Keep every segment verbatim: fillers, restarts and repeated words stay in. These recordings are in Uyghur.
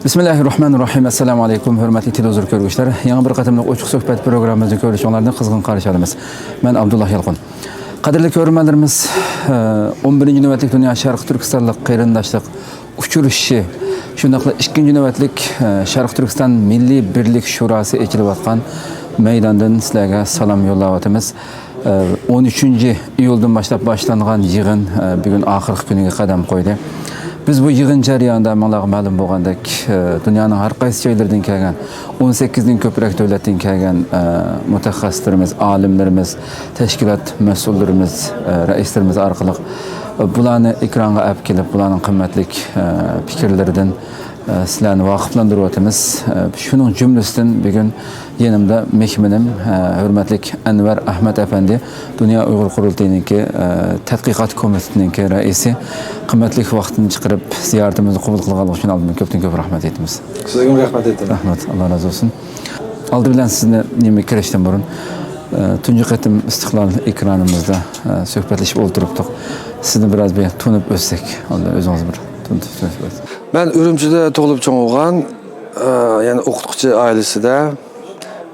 بىسمىللاھىررەھمانىررەھىم. ئەسسالامۇ ئەلەيكۇم، ھۆرمەتلىك تېلېۋىزور كۆرگۈچىلەر. يېڭى بىر قېتىملىق ئوچۇق سۆھبەت پروگراممىمىزنى كۆرۈشۈڭلارنى قىزغىن قارشى ئالىمىز. مەن ئابدۇللا يالقۇن. قەدىرلىك كۆرۈرمەنلىرىمىز، ئون بىرىنچى نۆۋەتلىك دۇنيا شەرقىي تۈركىستانلىق قېرىنداشلىق ئۇچرىشىشى، شۇنداقلا ئىككىنچى نۆۋەتلىك، ئە، شەرقىي تۈركىستان مىللىي بىرلىك شوراسى ئېچىلىۋاتقان مەيداندىن سىلەرگە سالام يوللاۋاتىمىز. ئە، ئون ئۈچىنچى ئىيۇلدىن باشلاپ باشلانغان يىغىن، ئە، بۈگۈن ئاخىرقى كۈنىگە قەدەم قويدى. بىز بۇ يىغىن جەريانىدا ماڭلارغا مەلۇم بولغاندەك، ئە، دۇنيانىڭ ھەر قايسى جايلىرىدىن كەلگەن، ئون سەككىزدىن كۆپرەك دۆلەتتىن كەلگەن، ئە، مۇتەخەسسىسلىرىمىز، ئالىملىرىمىز، تەشكىلات مەسئۇللىرىمىز، ئە، رەئىسلىرىمىز ئارقىلىق، ئە، بۇلارنى ئېكرانغا ئەپ كېلىپ، بۇلارنىڭ قىممەتلىك، ئە، پىكىرلىرىدىن، ئە، سىلەرنى ۋاقىپلاندۇرۇۋاتىمىز. ئە، شۇنىڭ جۈملىسىدىن بۈگۈن يېنىمدا مېھمىنىم، ئە، ھۆرمەتلىك ئەنۋەر ئەھمەت ئەپەندى، دۇنيا ئۇيغۇر قۇرۇلتىيىنىڭكى، ئە، تەتقىقات كومىتېتىنىڭكى رەئىسى. قىممەتلىك ۋاقتىنى چىقىرىپ زىيارىتىمىزنى قوبۇل قىلغانلىقى ئۈچۈن ئالدىن كۆپتىن كۆپ رەھمەت ئېيتىمىز. سىزگىمۇ رەھمەت ئېيتىمەن. رەھمەت، ئاللا رازى بولسۇن. ئالدى بىلەن سىزنى نېمە كىرىشتىن بۇرۇن، ئە، تۇنجى قېتىم ئىستىقلال ئېكرانىمىزدا، ئە، سۆھبەتلىشىپ ئولتۇرۇپتۇق. سىزنى بىراز بىر تونۇپ ئۆتسەك، ئالدى ئۆزىڭىزنى بىر تونۇپ ئۆتسەك. مەن ئۈرۈمچىدە تۇغۇلۇپ چوڭ بولغان، ئە، يەنى ئوقۇتقۇچى ئائىلىسىدە.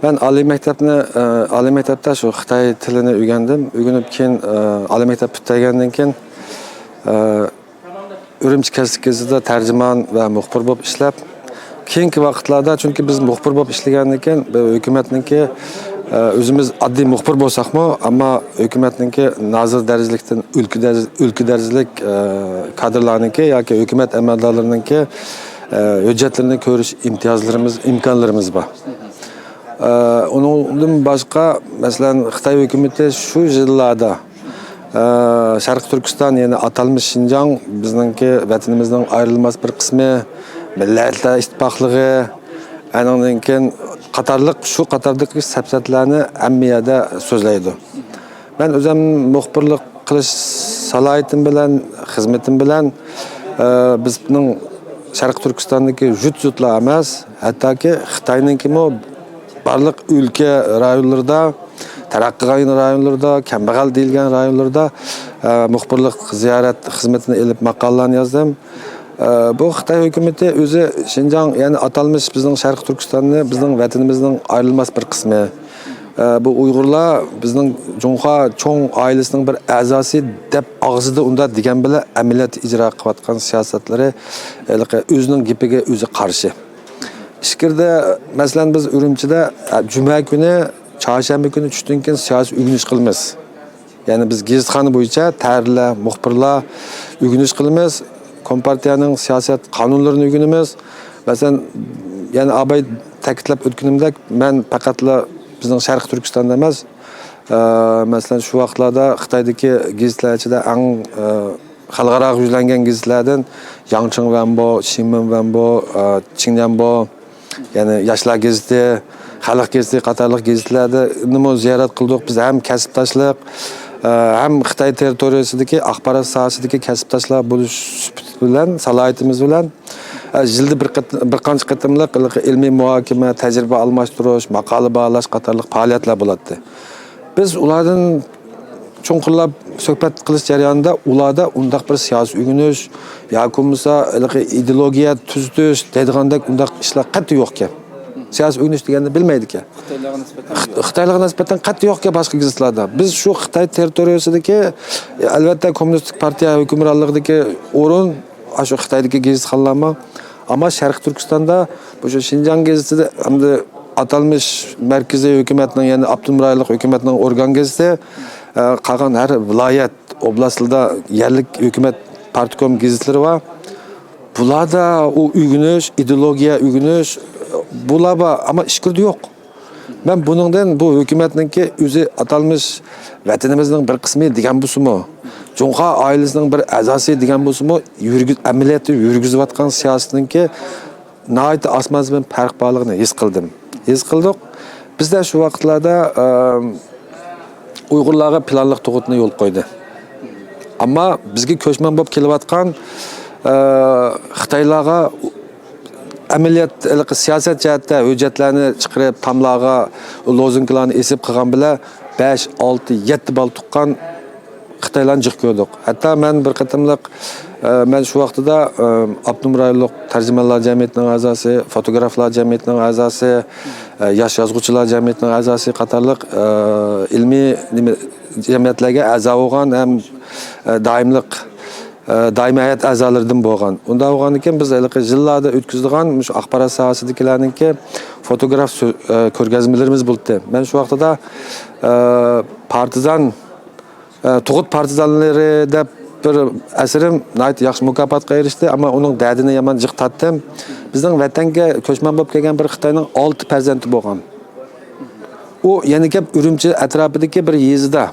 مەن ئالىي مەكتەپنى، ئە، ئالىي مەكتەپتە شۇ خىتاي تىلىنى ئۆگەندىم. ئۆگىنىپ كېيىن، ئە، ئالىي مەكتەپ پۈتتۈرگەندىن كېيىن، ئە، ئۈرۈمچى كەسىپ گېزىتىدە تەرجىمان ۋە مۇخبىر بولۇپ ئىشلەپ، كېيىنكى ۋاقىتلاردا، چۈنكى بىز مۇخبىر بولۇپ ئىشلىگەندىن كېيىن، بۇ ھۆكۈمەتنىڭكى، ئە، ئۆزىمىز ئاددىي مۇخبىر بولساقمۇ، ئەمما ھۆكۈمەتنىڭكى نازىر دەرىجىلىكتىن ئۆلكە دەرىجە-، ئۆلكە دەرىجىلىك، ئە، كادىرلارنىڭكى ياكى ھۆكۈمەت ئەمەلدارلىرىنىڭكى، ئە، ھۆججەتلىرىنى كۆرۈش ئىمتىيازلىرىمىز، ئىمكانلىرىمىز بار. ئە، ئۇنىڭدىن باشقا، مەسىلەن، خىتاي ھۆكۈمىتى شۇ يىللاردا، ئە، شەرقىي تۈركىستان، يەنى ئاتالمىش شىنجاڭ بىزنىڭكى ۋەتىنىمىزنىڭ ئايرىلماس بىر قىسمى، مىللەتلەر ئىتتىپاقلىقى، ئاندىن كېيىن قاتارلىق، شۇ قاتاردىكى سەپسەتىلەرنى ھەممە يەردە سۆزلەيدۇ. مەن ئۆزۈم مۇخبىرلىق قىلىش سالاھىيىتىم بىلەن، خىزمىتىم بىلەن، ئە، بىزنىڭ شەرقىي تۈركىستاندىكى جۇت-جۇتلا ئەمەس، ھەتتاكى خىتاينىڭكىمۇ بارلىق ئۆلكە رايونلىرىدا، تەرەققىي قىلغان رايونلىرىدا، كەمبەغەل دېيىلگەن رايونلىرىدا، ئە، مۇخبىرلىق زىيارەت خىزمىتىنى ئېلىپ ماقالىلەرنى يازدىم. ئە، بۇ خىتاي ھۆكۈمىتى ئۆزى شىنجاڭ، يەنى ئاتالمىش بىزنىڭ شەرقىي تۈركىستاننى بىزنىڭ ۋەتىنىمىزنىڭ ئايرىلماس بىر قىسمى، ئە، بۇ ئۇيغۇرلار بىزنىڭ جۇڭخۇا چوڭ ئائىلىسىنىڭ بىر ئەزاسى دەپ ئاغزىدا ئۇنداق دېگەن بىلەن ئەمەلىيەتتە ئىجرا قىلىۋاتقان سىياسەتلىرى ھېلىقى ئۆزىنىڭ گېپىگە ئۆزى قارشى. ئىچكىرىدە، مەسىلەن، بىز ئۈرۈمچىدە، ئە، جۈمە كۈنى، چارشەنبە كۈنى چۈشتىن كېيىن سىياسىي ئۆگىنىش قىلىمىز. يەنى بىز گېزىتخانا بويىچە تەھرىرلەر، مۇخبىرلار ئۆگىنىش قىلىمىز. كومپارتىيەنىڭ سىياسەت قانۇنلىرىنى ئۆگىنىمىز. مەسىلەن، يەنە ئاباي تەكىتلەپ ئۆتكىنىمدەك، مەن پەقەتلا بىزنىڭ شەرقىي تۈركىستاندا ئەمەس، ئە، مەسىلەن، شۇ ۋاقىتلاردا خىتايدىكى گېزىتلەر ئىچىدە ئەڭ، ئە، خەلقئاراغا يۈزلەنگەن گېزىتلەردىن ياڭچىڭ ۋەنبو، شىنمىن ۋەنبو، ئە، چىڭليەنبو، يەنى ياشلار گېزىتى، خەلق گېزىتى قاتارلىق گېزىتلەردىنمۇ زىيارەت قىلدۇق. بىز ھەم كەسىپداشلىق، ئە، ھەم خىتاي تېررىتورىيىسىدىكى ئاخبارات ساھەسىدىكى كەسىپداشلار بولۇش سۈپىتى بىلەن، سالاھىيىتىمىز بىلەن، ئە، يىلدا بىر قېت-، بىر قانچە قېتىملىق ھېلىقى ئىلمىي مۇھاكىمە، تەجرىبە ئالماشتۇرۇش، ماقالە باھالاش قاتارلىق پائالىيەتلەر بولاتتى. بىز ئۇلاردىن چوڭقۇرلاپ سۆھبەت قىلىش جەريانىدا ئۇلاردا ئۇنداق بىر سىياسىي ئۆگىنىش ياكى بولمىسا ھېلىقى ئىدېئولوگىيە تۈزىتىش دەيدىغاندەك ئۇنداق ئىشلار قەتئىي يوقكەن. سىياسىي ئۆگىنىش دېگەننى بىلمەيدىكەن. خىتايلارغا نىسبەتەن خىت-، يوق. خىتايلارغا نىسبەتەن قەتئىي يوقكەن باشقا گېزىتلاردا. بىز شۇ خىتاي تېررىتورىيىسىدىكى، ئەلۋەتتە، كوممۇنىستىك پارتىيە ھۆكۈمرانلىقىدىكى ئورۇن، ئاشۇ خىتايدىكى گېزىتخانىلارمۇ. ئەمما شەرقىي تۈركىستاندا مۇشۇ شىنجاڭ گېزىتى ھەمدە ئاتالمىش مەركىزىي ھۆكۈمەتنىڭ، يەنى ئاپتونوم رايونلۇق ھۆكۈمەتنىڭ ئورگان گېزىتى، ئە، قالغان ھەر ۋىلايەت، ئوبلاستلاردا يەرلىك ھۆكۈمەت پارتكوم گېزىتلىرى بار. بۇلاردا ئۇ ئۆگىنىش، ئىدېئولوگىيە ئۆگىنىش، بۇلار بار، ئەمما ئىچكىرىدە يوق. مەن بۇنىڭدىن بۇ ھۆكۈمەتنىڭكى ئۆزى ئاتالمىش ۋەتىنىمىزنىڭ بىر قىسمى دېگەن بولسىمۇ، جۇڭخۇا ئائىلىسىنىڭ بىر ئەزاسى دېگەن بولسىمۇ، يۈرگۈ-، ئەمەلىيەتتە يۈرگۈزۈۋاتقان سىياسىتىنىڭكى ناھايىتى ئاسمان زېمىن پەرق بارلىقىنى ھېس قىلدىم. ھېس قىلدۇق. بىزدە شۇ ۋاقىتلاردا، ئە، ئۇيغۇرلارغا پىلانلىق تۇغۇتنى يول قويدى. ئەمما بىزگە كۆچمەن بولۇپ كېلىۋاتقان، ئە، خىتايلارغا ئەمەلىيەت، ھېلىقى سىياسەت جەھەتتە ھۆججەتلەرنى چىقىرىپ، تاملارغا لوزۇنكىلارنى ئېسىپ قىلغان بىلەن بەش، ئالتە، يەتتە بالا تۇغقان خىتايلارنى جىق كۆردۇق. ھەتتا مەن بىر قېتىملىق، ئە، مەن شۇ ۋاقتىدا، ئە، ئاپتونوم رايونلۇق تەرجىمانلار جەمئىيىتىنىڭ ئەزاسى، فوتوگرافلار جەمئىيىتىنىڭ ئەزاسى، ئە، ياش يازغۇچىلار جەمئىيىتىنىڭ ئەزاسى قاتارلىق، ئە، ئىلمىي نېمە، جەمئىيەتلەرگە ئەزا بولغان ھەم، ئە، دائىملىق، ئە، دائىمىي ھەيئەت ئەزالىرىدىن بولغان. ئۇنداق بولغاندىكىن بىز ھېلىقى يىللاردا ئۆتكۈزىدىغان مۇشۇ ئاخبارات ساھەسىدىكىلەرنىڭكى فوتوگراف سۆ-، ئە، كۆرگەزمىلىرىمىز بولدى. مەن شۇ ۋاقتىدا، ئە، پارتىزان، ئە، تۇغۇت پارتىزانلىرى دەپ بىر ئەسىرىم ناھايىتى ياخشى مۇكاپاتقا ئېرىشتى، ئەمما ئۇنىڭ دەردىنى يامان جىق تارتتىم. بىزنىڭ ۋەتەنگە كۆچمەن بولۇپ كەلگەن بىر خىتاينىڭ ئالتە پەرزەنتى بولغان. ئۇ يەنە كەپ ئۈرۈمچى ئەتراپىدىكى بىر يېزىدا.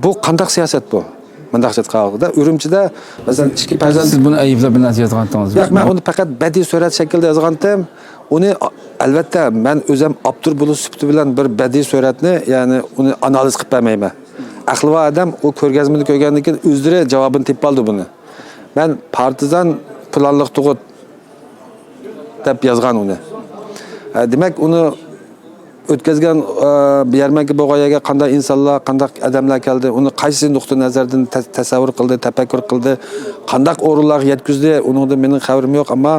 بۇ قانداق سىياسەت بۇ؟ مۇنداقچە ئېيتقاندا، ئۈرۈمچىدە، مەسىلەن، ئىككى پەرزەنت. سىز بۇنى ئەيىبلەپ بىر نەرسە يازغانتىڭىز. ياق، مەن ئۇنى پەقەت بەدىئىي سۈرەت شەكلىدە يازغانتىم. ئۇنى، ئەلۋەتتە، مەن ئۆزۈم ئاپتور بولۇش سۈپىتى بىلەن بىر بەدىئىي سۈرەتنى، يەنى ئۇنى ئانالىز قىلىپ بەرمەيمەن. ئەقلى بار ئادەم ئۇ كۆرگەزمىنى كۆرگەندىن كېيىن ئۆزلىرى جاۋابىنى تېپىپ ئالىدۇ بۇنى. مەن پارتىزان پىلانلىق تۇغۇت دەپ يازغان ئۇنى. ئە، دېمەك، ئۇنى ئۆتكۈزگەن، ئە، يەرمەنكە بولغان يەرگە قانداق ئىنسانلار، قانداق ئادەملەر كەلدى، ئۇنى قايسى نۇقتىئى نەزەردىن تە-، تەسەۋۋۇر قىلدى، تەپەككۇر قىلدى، قانداق ئورۇنلارغا يەتكۈزدى، ئۇنىڭدىن مېنىڭ خەۋىرىم يوق، ئەمما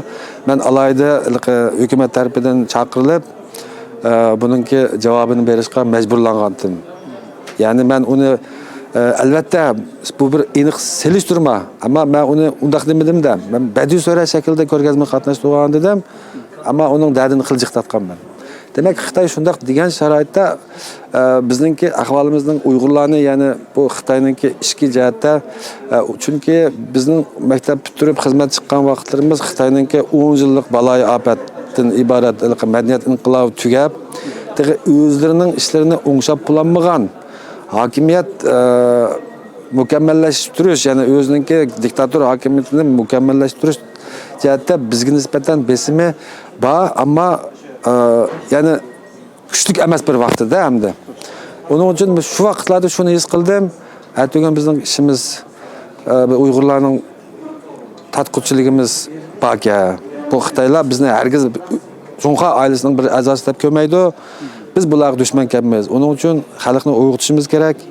مەن ئالاھىدە ھېلىقى ھۆكۈمەت تەرىپىدىن چاقىرىلىپ، ئە، بۇنىڭكى جاۋابىنى بېرىشقا مەجبۇرلانغانتىم. يەنى مەن ئۇنى، ئە، ئەلۋەتتە، بۇ بىر ئېنىق سېلىشتۇرما، ئەمما مەن ئۇنى ئۇنداق دېمىدىم-دە، مەن بەدىئىي سۈرەت شەكلىدە كۆرگەزمە قاتناشتۇرغان دېدىم، ئەمما ئۇنىڭ دەردىنى خېلى جىق تارتقانمەن. دېمەك، خىتاي شۇنداق دېگەن شارائىتتا، ئە، بىزنىڭكى ئەھۋالىمىزنىڭ ئۇيغۇرلارنى، يەنى بۇ خىتاينىڭكى ئىچكى جەھەتتە، ئە، چۈنكى بىزنىڭ مەكتەپ پۈتتۈرۈپ خىزمەت چىققان ۋاقىتلىرىمىز خىتاينىڭكى ئون يىللىق بالايىئاپەتتىن ئىبارەت ھېلىقى مەدەنىيەت ئىنقىلابى تۈگەپ، تېخى ئۆزلىرىنىڭ ئىشلىرىنى ئوڭشاپ بولالمىغان، ھاكىمىيەت، ئە، مۇكەممەللەشتۈرۈش، يەنى ئۆزىنىڭكى دىكتاتور ھاكىمىيىتىنى مۇكەممەللەشتۈرۈش جەھەتتە بىزگە نىسبەتەن بېسىمى بار، ئەمما، ئە، يەنى كۈچلۈك ئەمەس بىر ۋاقتىدا ئەمدى. ئۇنىڭ ئۈچۈن شۇ ۋاقىتلاردا شۇنى ھېس قىلدىم. ئەتىگۈن بىزنىڭ ئىشىمىز، ئە، بىر ئۇيغۇرلارنىڭ تارتقۇچىلىقىمىز باركەن. بۇ خىتايلار بىزنى ھەرگىز جۇڭخۇا ئائىلىسىنىڭ بىر ئەزاسى دەپ كۆرمەيدۇ. بىز بۇلارغا دۈشمەن كەلمەيمىز. ئۇنىڭ ئۈچۈن خەلقنى ئويغىتىشىمىز كېرەك.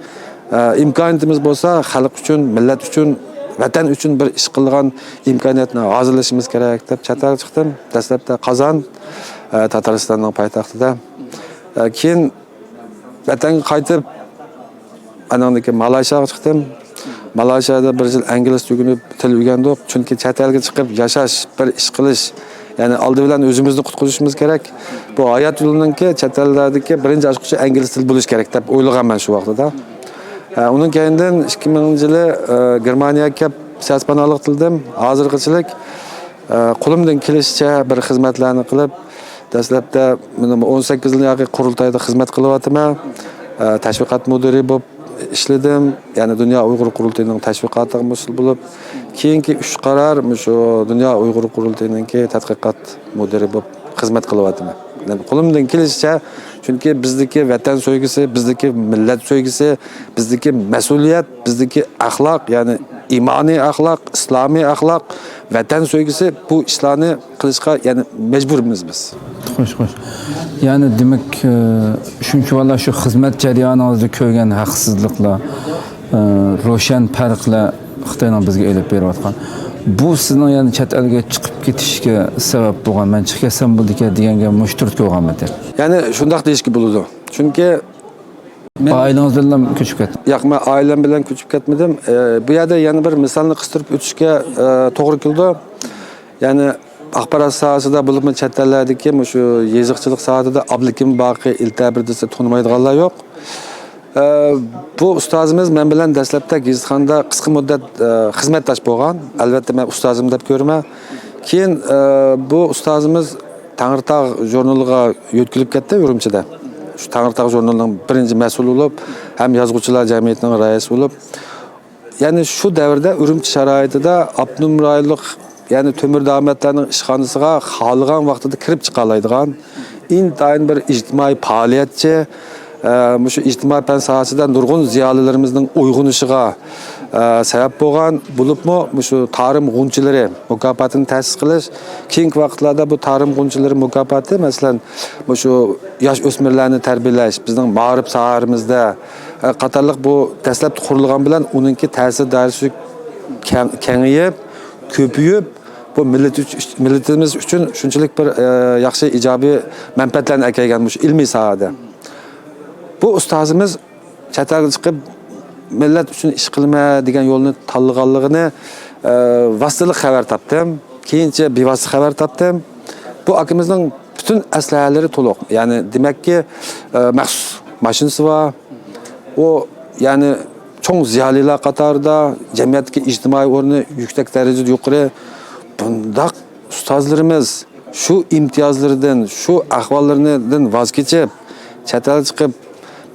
ئە، ئىمكانىيىتىمىز بولسا، خەلق ئۈچۈن، مىللەت ئۈچۈن، ۋەتەن ئۈچۈن بىر ئىش قىلىدىغان ئىمكانىيەتنى ھازىرلىشىمىز كېرەك دەپ چەت ئەلگە چىقتىم. دەسلەپتە قازان، ئە، تاتارىستاننىڭ پايتەختىدە. ئە، كېيىن ۋەتەنگە قايتىپ، ئانىڭدىن كېيىن مالايشىياغا چىقتىم. مالايشىيادا بىر يىل ئىنگلىزچە ئۆگىنىپ، تىل ئۆگەندۇق. چۈنكى چەت ئەلگە چىقىپ ياشاش، بىر ئىش قىلىش، يەنى ئالدى بىلەن ئۆزىمىزنى قۇتقۇزۇشىمىز كېرەك. بۇ ھايات يولىنىڭكى چەت ئەللەردىكى بىرىنچى ئاچقۇچى ئىنگلىز تىلى بولۇشى كېرەك دەپ ئويلىغانمەن شۇ ۋاقتىدا. ئە، ئۇنىڭ كەينىدىن ئىككى مىڭىنچى يىلى، ئە، گېرمانىيەگە كەپ سىياسىي پاناھلىق تىلىدىم. ھازىرغىچىلىك، ئە، قولۇمدىن كېلىشىچە بىر خىزمەتلەرنى قىلىپ، دەسلەپتە مانا بۇ ئون سەككىز يىل ياقى قۇرۇلتايدا خىزمەت قىلىۋاتىمەن. ئە، تەشۋىقات مۇدىرى بولۇپ ئىشلىدىم. يەنى دۇنيا ئۇيغۇر قۇرۇلتىيىنىڭ تەشۋىقاتىغا مەسئۇل بولۇپ، كېيىنكى ئۈچ قارار مۇشۇ دۇنيا ئۇيغۇر قۇرۇلتىيىنىڭكى تەتقىقات مۇدىرى بولۇپ خىزمەت قىلىۋاتىمەن. يەنى قولۇمدىن كېلىشىچە، چۈنكى بىزدىكى ۋەتەن سۆيگۈسى، بىزدىكى مىللەت سۆيگۈسى، بىزدىكى مەسئۇلىيەت، بىزدىكى ئەخلاق، يەنى ئىمانىي ئەخلاق، ئىسلامىي ئەخلاق، ۋەتەن سۆيگۈسى، بۇ ئىشلارنى قىلىشقا، يەنى مەجبۇرمىز بىز. خوش، خوش. يەنى دېمەك، ئە، شۇنچە ۋاقىتلار شۇ خىزمەت جەريانىڭىزدا كۆرگەن ھەقسىزلىقلار، ئە، روشەن پەرقلەر خىتاينىڭ بىزگە ئېلىپ بېرىۋاتقان. بۇ سىزنىڭ يەنە چەت ئەلگە چىقىپ كېتىشكە سەۋەب بولغان، مەن چىقىپ كەتسەم بولىدىكەن دېگەن گەپ مۇشۇ تۈردە بولغانمىدى؟ يەنى شۇنداق دېيىشكە بولىدۇ. چۈنكى مەن ئائىلىڭىز بىلەن كۆچۈپ كەتتىڭىز؟ ياق، مەن ئائىلەم بىلەن كۆچۈپ كەتمىدىم. ئە، بۇ يەردە يەنە بىر مىسالنى قىستۇرۇپ ئۆتۈشكە، ئە، توغرا كېلىدۇ. يەنى ئاخبارات ساھەسىدە، بولۇپمۇ چەت ئەللەردىكى مۇشۇ يېزىقچىلىق ساھەسىدە ئابلىكىم باقى ئىلتەبىر دېسە تونۇمايدىغانلار يوق. ئە، بۇ ئۇستازىمىز مەن بىلەن دەسلەپتە گېزىتخانىدا قىسقا مۇددەت، ئە، خىزمەتداش بولغان. ئەلۋەتتە، مەن ئۇستازىم دەپ كۆرىمەن. كېيىن، ئە، بۇ ئۇستازىمىز تەڭرىتاغ ژۇرنىلىغا يۆتكىلىپ كەتتى ئۈرۈمچىدە. شۇ تەڭرىتاغ ژۇرنىلىنىڭ بىرىنچى مەسئۇلى بولۇپ، ھەم يازغۇچىلار جەمئىيىتىنىڭ رەئىسى بولۇپ، يەنى شۇ دەۋردە ئۈرۈمچى شارائىتىدا ئاپتونوم رايونلۇق، يەنى تۆمۈر دامەتلەرنىڭ ئىشخانىسىغا خالىغان ۋاقتىدا كىرىپ چىقالايدىغان، ئىنتايىن بىر ئىجتىمائىي پائالىيەتچى، ئە، مۇشۇ ئىجتىمائىي پەن ساھەسىدە نۇرغۇن زىيالىيلىرىمىزنىڭ ئويغىنىشىغا، ئە، سەۋەب بولغان، بولۇپمۇ مۇشۇ تارىم غۇنچىلىرى مۇكاپاتىنى تەسىس قىلىش، كېيىنكى ۋاقىتلاردا بۇ تارىم غۇنچىلىرى مۇكاپاتى، مەسىلەن، مۇشۇ ياش ئۆسمۈرلەرنى تەربىيەلەش، بىزنىڭ مائارىپ ساھەمىزدە، قاتارلىق بۇ دەسلەپتە قۇرۇلغان بىلەن ئۇنىڭكى تەسىر دائىرىسى كەڭ-، كېڭىيىپ، كۆپىيىپ، بۇ مىللىتى ئۈچ-، مىللىتىمىز ئۈچۈن شۇنچىلىك بىر، ئە، ياخشى ئىجابىي مەنپەئەتلەرنى ئەكەلگەن مۇشۇ ئىلمىي ساھەدە. بۇ ئۇستازىمىز چەت ئەلگە چىقىپ، مىللەت ئۈچۈن ئىش قىلىمەن دېگەن يولنى تاللىغانلىقىنى، ئە، ۋاسىتىلىق خەۋەر تاپتىم. كېيىنچە بىۋاسىتە خەۋەر تاپتىم. بۇ ئاكىمىزنىڭ پۈتۈن ئەسلىھەلىرى تولۇق. يەنى، دېمەككى، ئە، مەخسۇس ماشىنىسى بار. ئۇ، يەنى، چوڭ زىيالىيلار قاتارىدا، جەمئىيەتتىكى ئىجتىمائىي ئورنى يۈكسەك دەرىجىدە يۇقىرى. بۇنداق ئۇستازلىرىمىز شۇ ئىمتىيازلىرىدىن، شۇ ئەھۋاللىرىدىن ۋاز كېچىپ، چەت ئەلگە چىقىپ،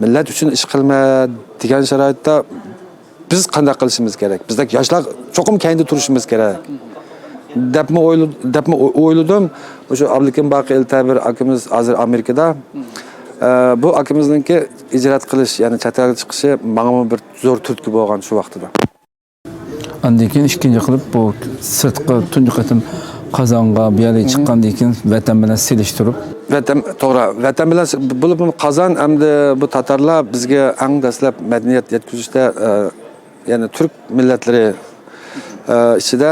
مىللەت ئۈچۈن ئىش قىلىمەن دېگەن شارائىتتا بىز قانداق قىلىشىمىز كېرەك؟ بىزدەك ياشلار چوقۇم كەينىدە تۇرۇشىمىز كېرەك، دەپمۇ ئويلا-، دەپمۇ ئو-، ئويلىدىم. مۇشۇ ئابلىكىم باقى ئىلتەبىر ئاكىمىز ھازىر ئامېرىكىدا. ئە، بۇ ئاكىمىزنىڭكى ھىجرەت قىلىش، يەنى چەت ئەلگە چىقىشى ماڭىمۇ بىر زور تۈرتكە بولغان شۇ ۋاقتىدا. ئاندىن كېيىن ئىككىنچى قىلىپ، بۇ سىرتقا تۇنجى قېتىم قازانغا بۇ يەرگە چىققاندىن كېيىن، ۋەتەن بىلەن سېلىشتۇرۇپ. ۋەتەن، توغرا، ۋەتەن بىلەن س-، بولۇپمۇ قازان ئەمدى بۇ تاتارلار بىزگە ئەڭ دەسلەپ مەدەنىيەت يەتكۈزۈشتە، ئە، يەنى تۈرك مىللەتلىرى، ئە، ئىچىدە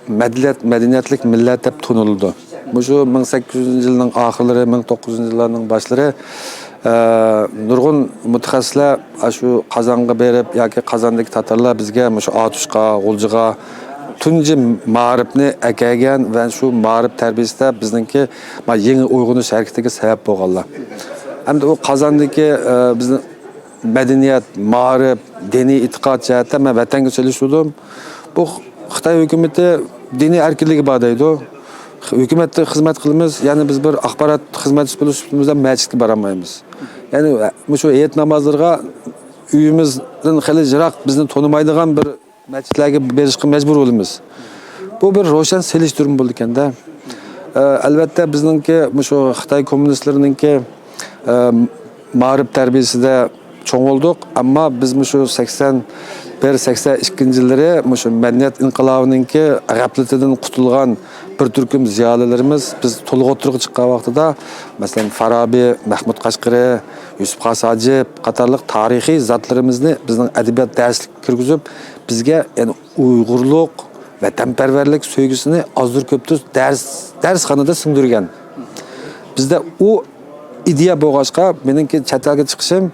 مەدەنىيەت، مەدەنىيەتلىك مىللەت دەپ تونۇلىدۇ. مۇشۇ مىڭ سەككىز يۈزىنچى يىلنىڭ ئاخىرلىرى، مىڭ توققۇز يۈزىنچى يىللارنىڭ باشلىرى، ئە، نۇرغۇن مۇتەخەسسىسلەر ئاشۇ قازانغا بېرىپ ياكى قازاندىكى تاتارلار بىزگە مۇشۇ ئاتۇشقا، غۇلجىغا تۇنجى مائارىپنى ئەكەلگەن ۋە شۇ مائارىپ تەربىيەسىدە بىزنىڭكى ما يېڭى ئويغىنىش ھەرىكىتىگە سەۋەب بولغانلار. ئەمدى ئۇ قازاندىكى، ئە، بىزنىڭ مەدەنىيەت، مائارىپ، دىنىي ئېتىقاد جەھەتتە مەن ۋەتەنگە سېلىشتۇردۇم. بۇ خىتاي ھۆكۈمىتى دىنىي ئەركىنلىكى بار دەيدۇ. ھۆكۈمەتتە خىزمەت قىلىمىز، يەنى بىز بىر ئاخبارات خىزمەتچىسى بولۇش سۈپىتىمىزدە مەسچىتكە بارالمايمىز. يەنى مۇشۇ ھېيت نامازلىرىغا ئۆيىمىزدىن خېلى يىراق، بىزنى تونۇمايدىغان بىر مەسچىتلەرگە بېرىشقا مەجبۇر بولىمىز. بۇ بىر روشەن سېلىشتۇرما بولىدىكەن-دە. ئە، ئەلۋەتتە، بىزنىڭكى مۇشۇ خىتاي كوممۇنىستلىرىنىڭكى، ئە، مائارىپ تەربىيەسىدە چوڭ بولدۇق، ئەمما بىز مۇشۇ سەكسەن بىر، سەكسەن ئىككىنچى يىللىرى مۇشۇ مەدەنىيەت ئىنقىلابىنىڭكى غەپلىتىدىن قۇتۇلغان بىر تۈركۈم زىيالىيلىرىمىز بىز تولۇق ئوتتۇرىغا چىققان ۋاقتىدا، مەسىلەن، فارابى، مەھمۇد قەشقىرى، يۈسۈپ خاس ھاجىپ قاتارلىق تارىخىي زاتلىرىمىزنى بىزنىڭ ئەدەبىيات دەرسلىككە كىرگۈزۈپ، بىزگە، يەنى، ئۇيغۇرلۇق، ۋەتەنپەرۋەرلىك سۆيگۈسىنى ئازدۇر كۆپتۇر دەرس، دەرسخانىدا سىڭدۈرگەن. بىزدە ئۇ ئىدىيە بولغاچقا، مېنىڭكى چەت ئەلگە چىقىشىم،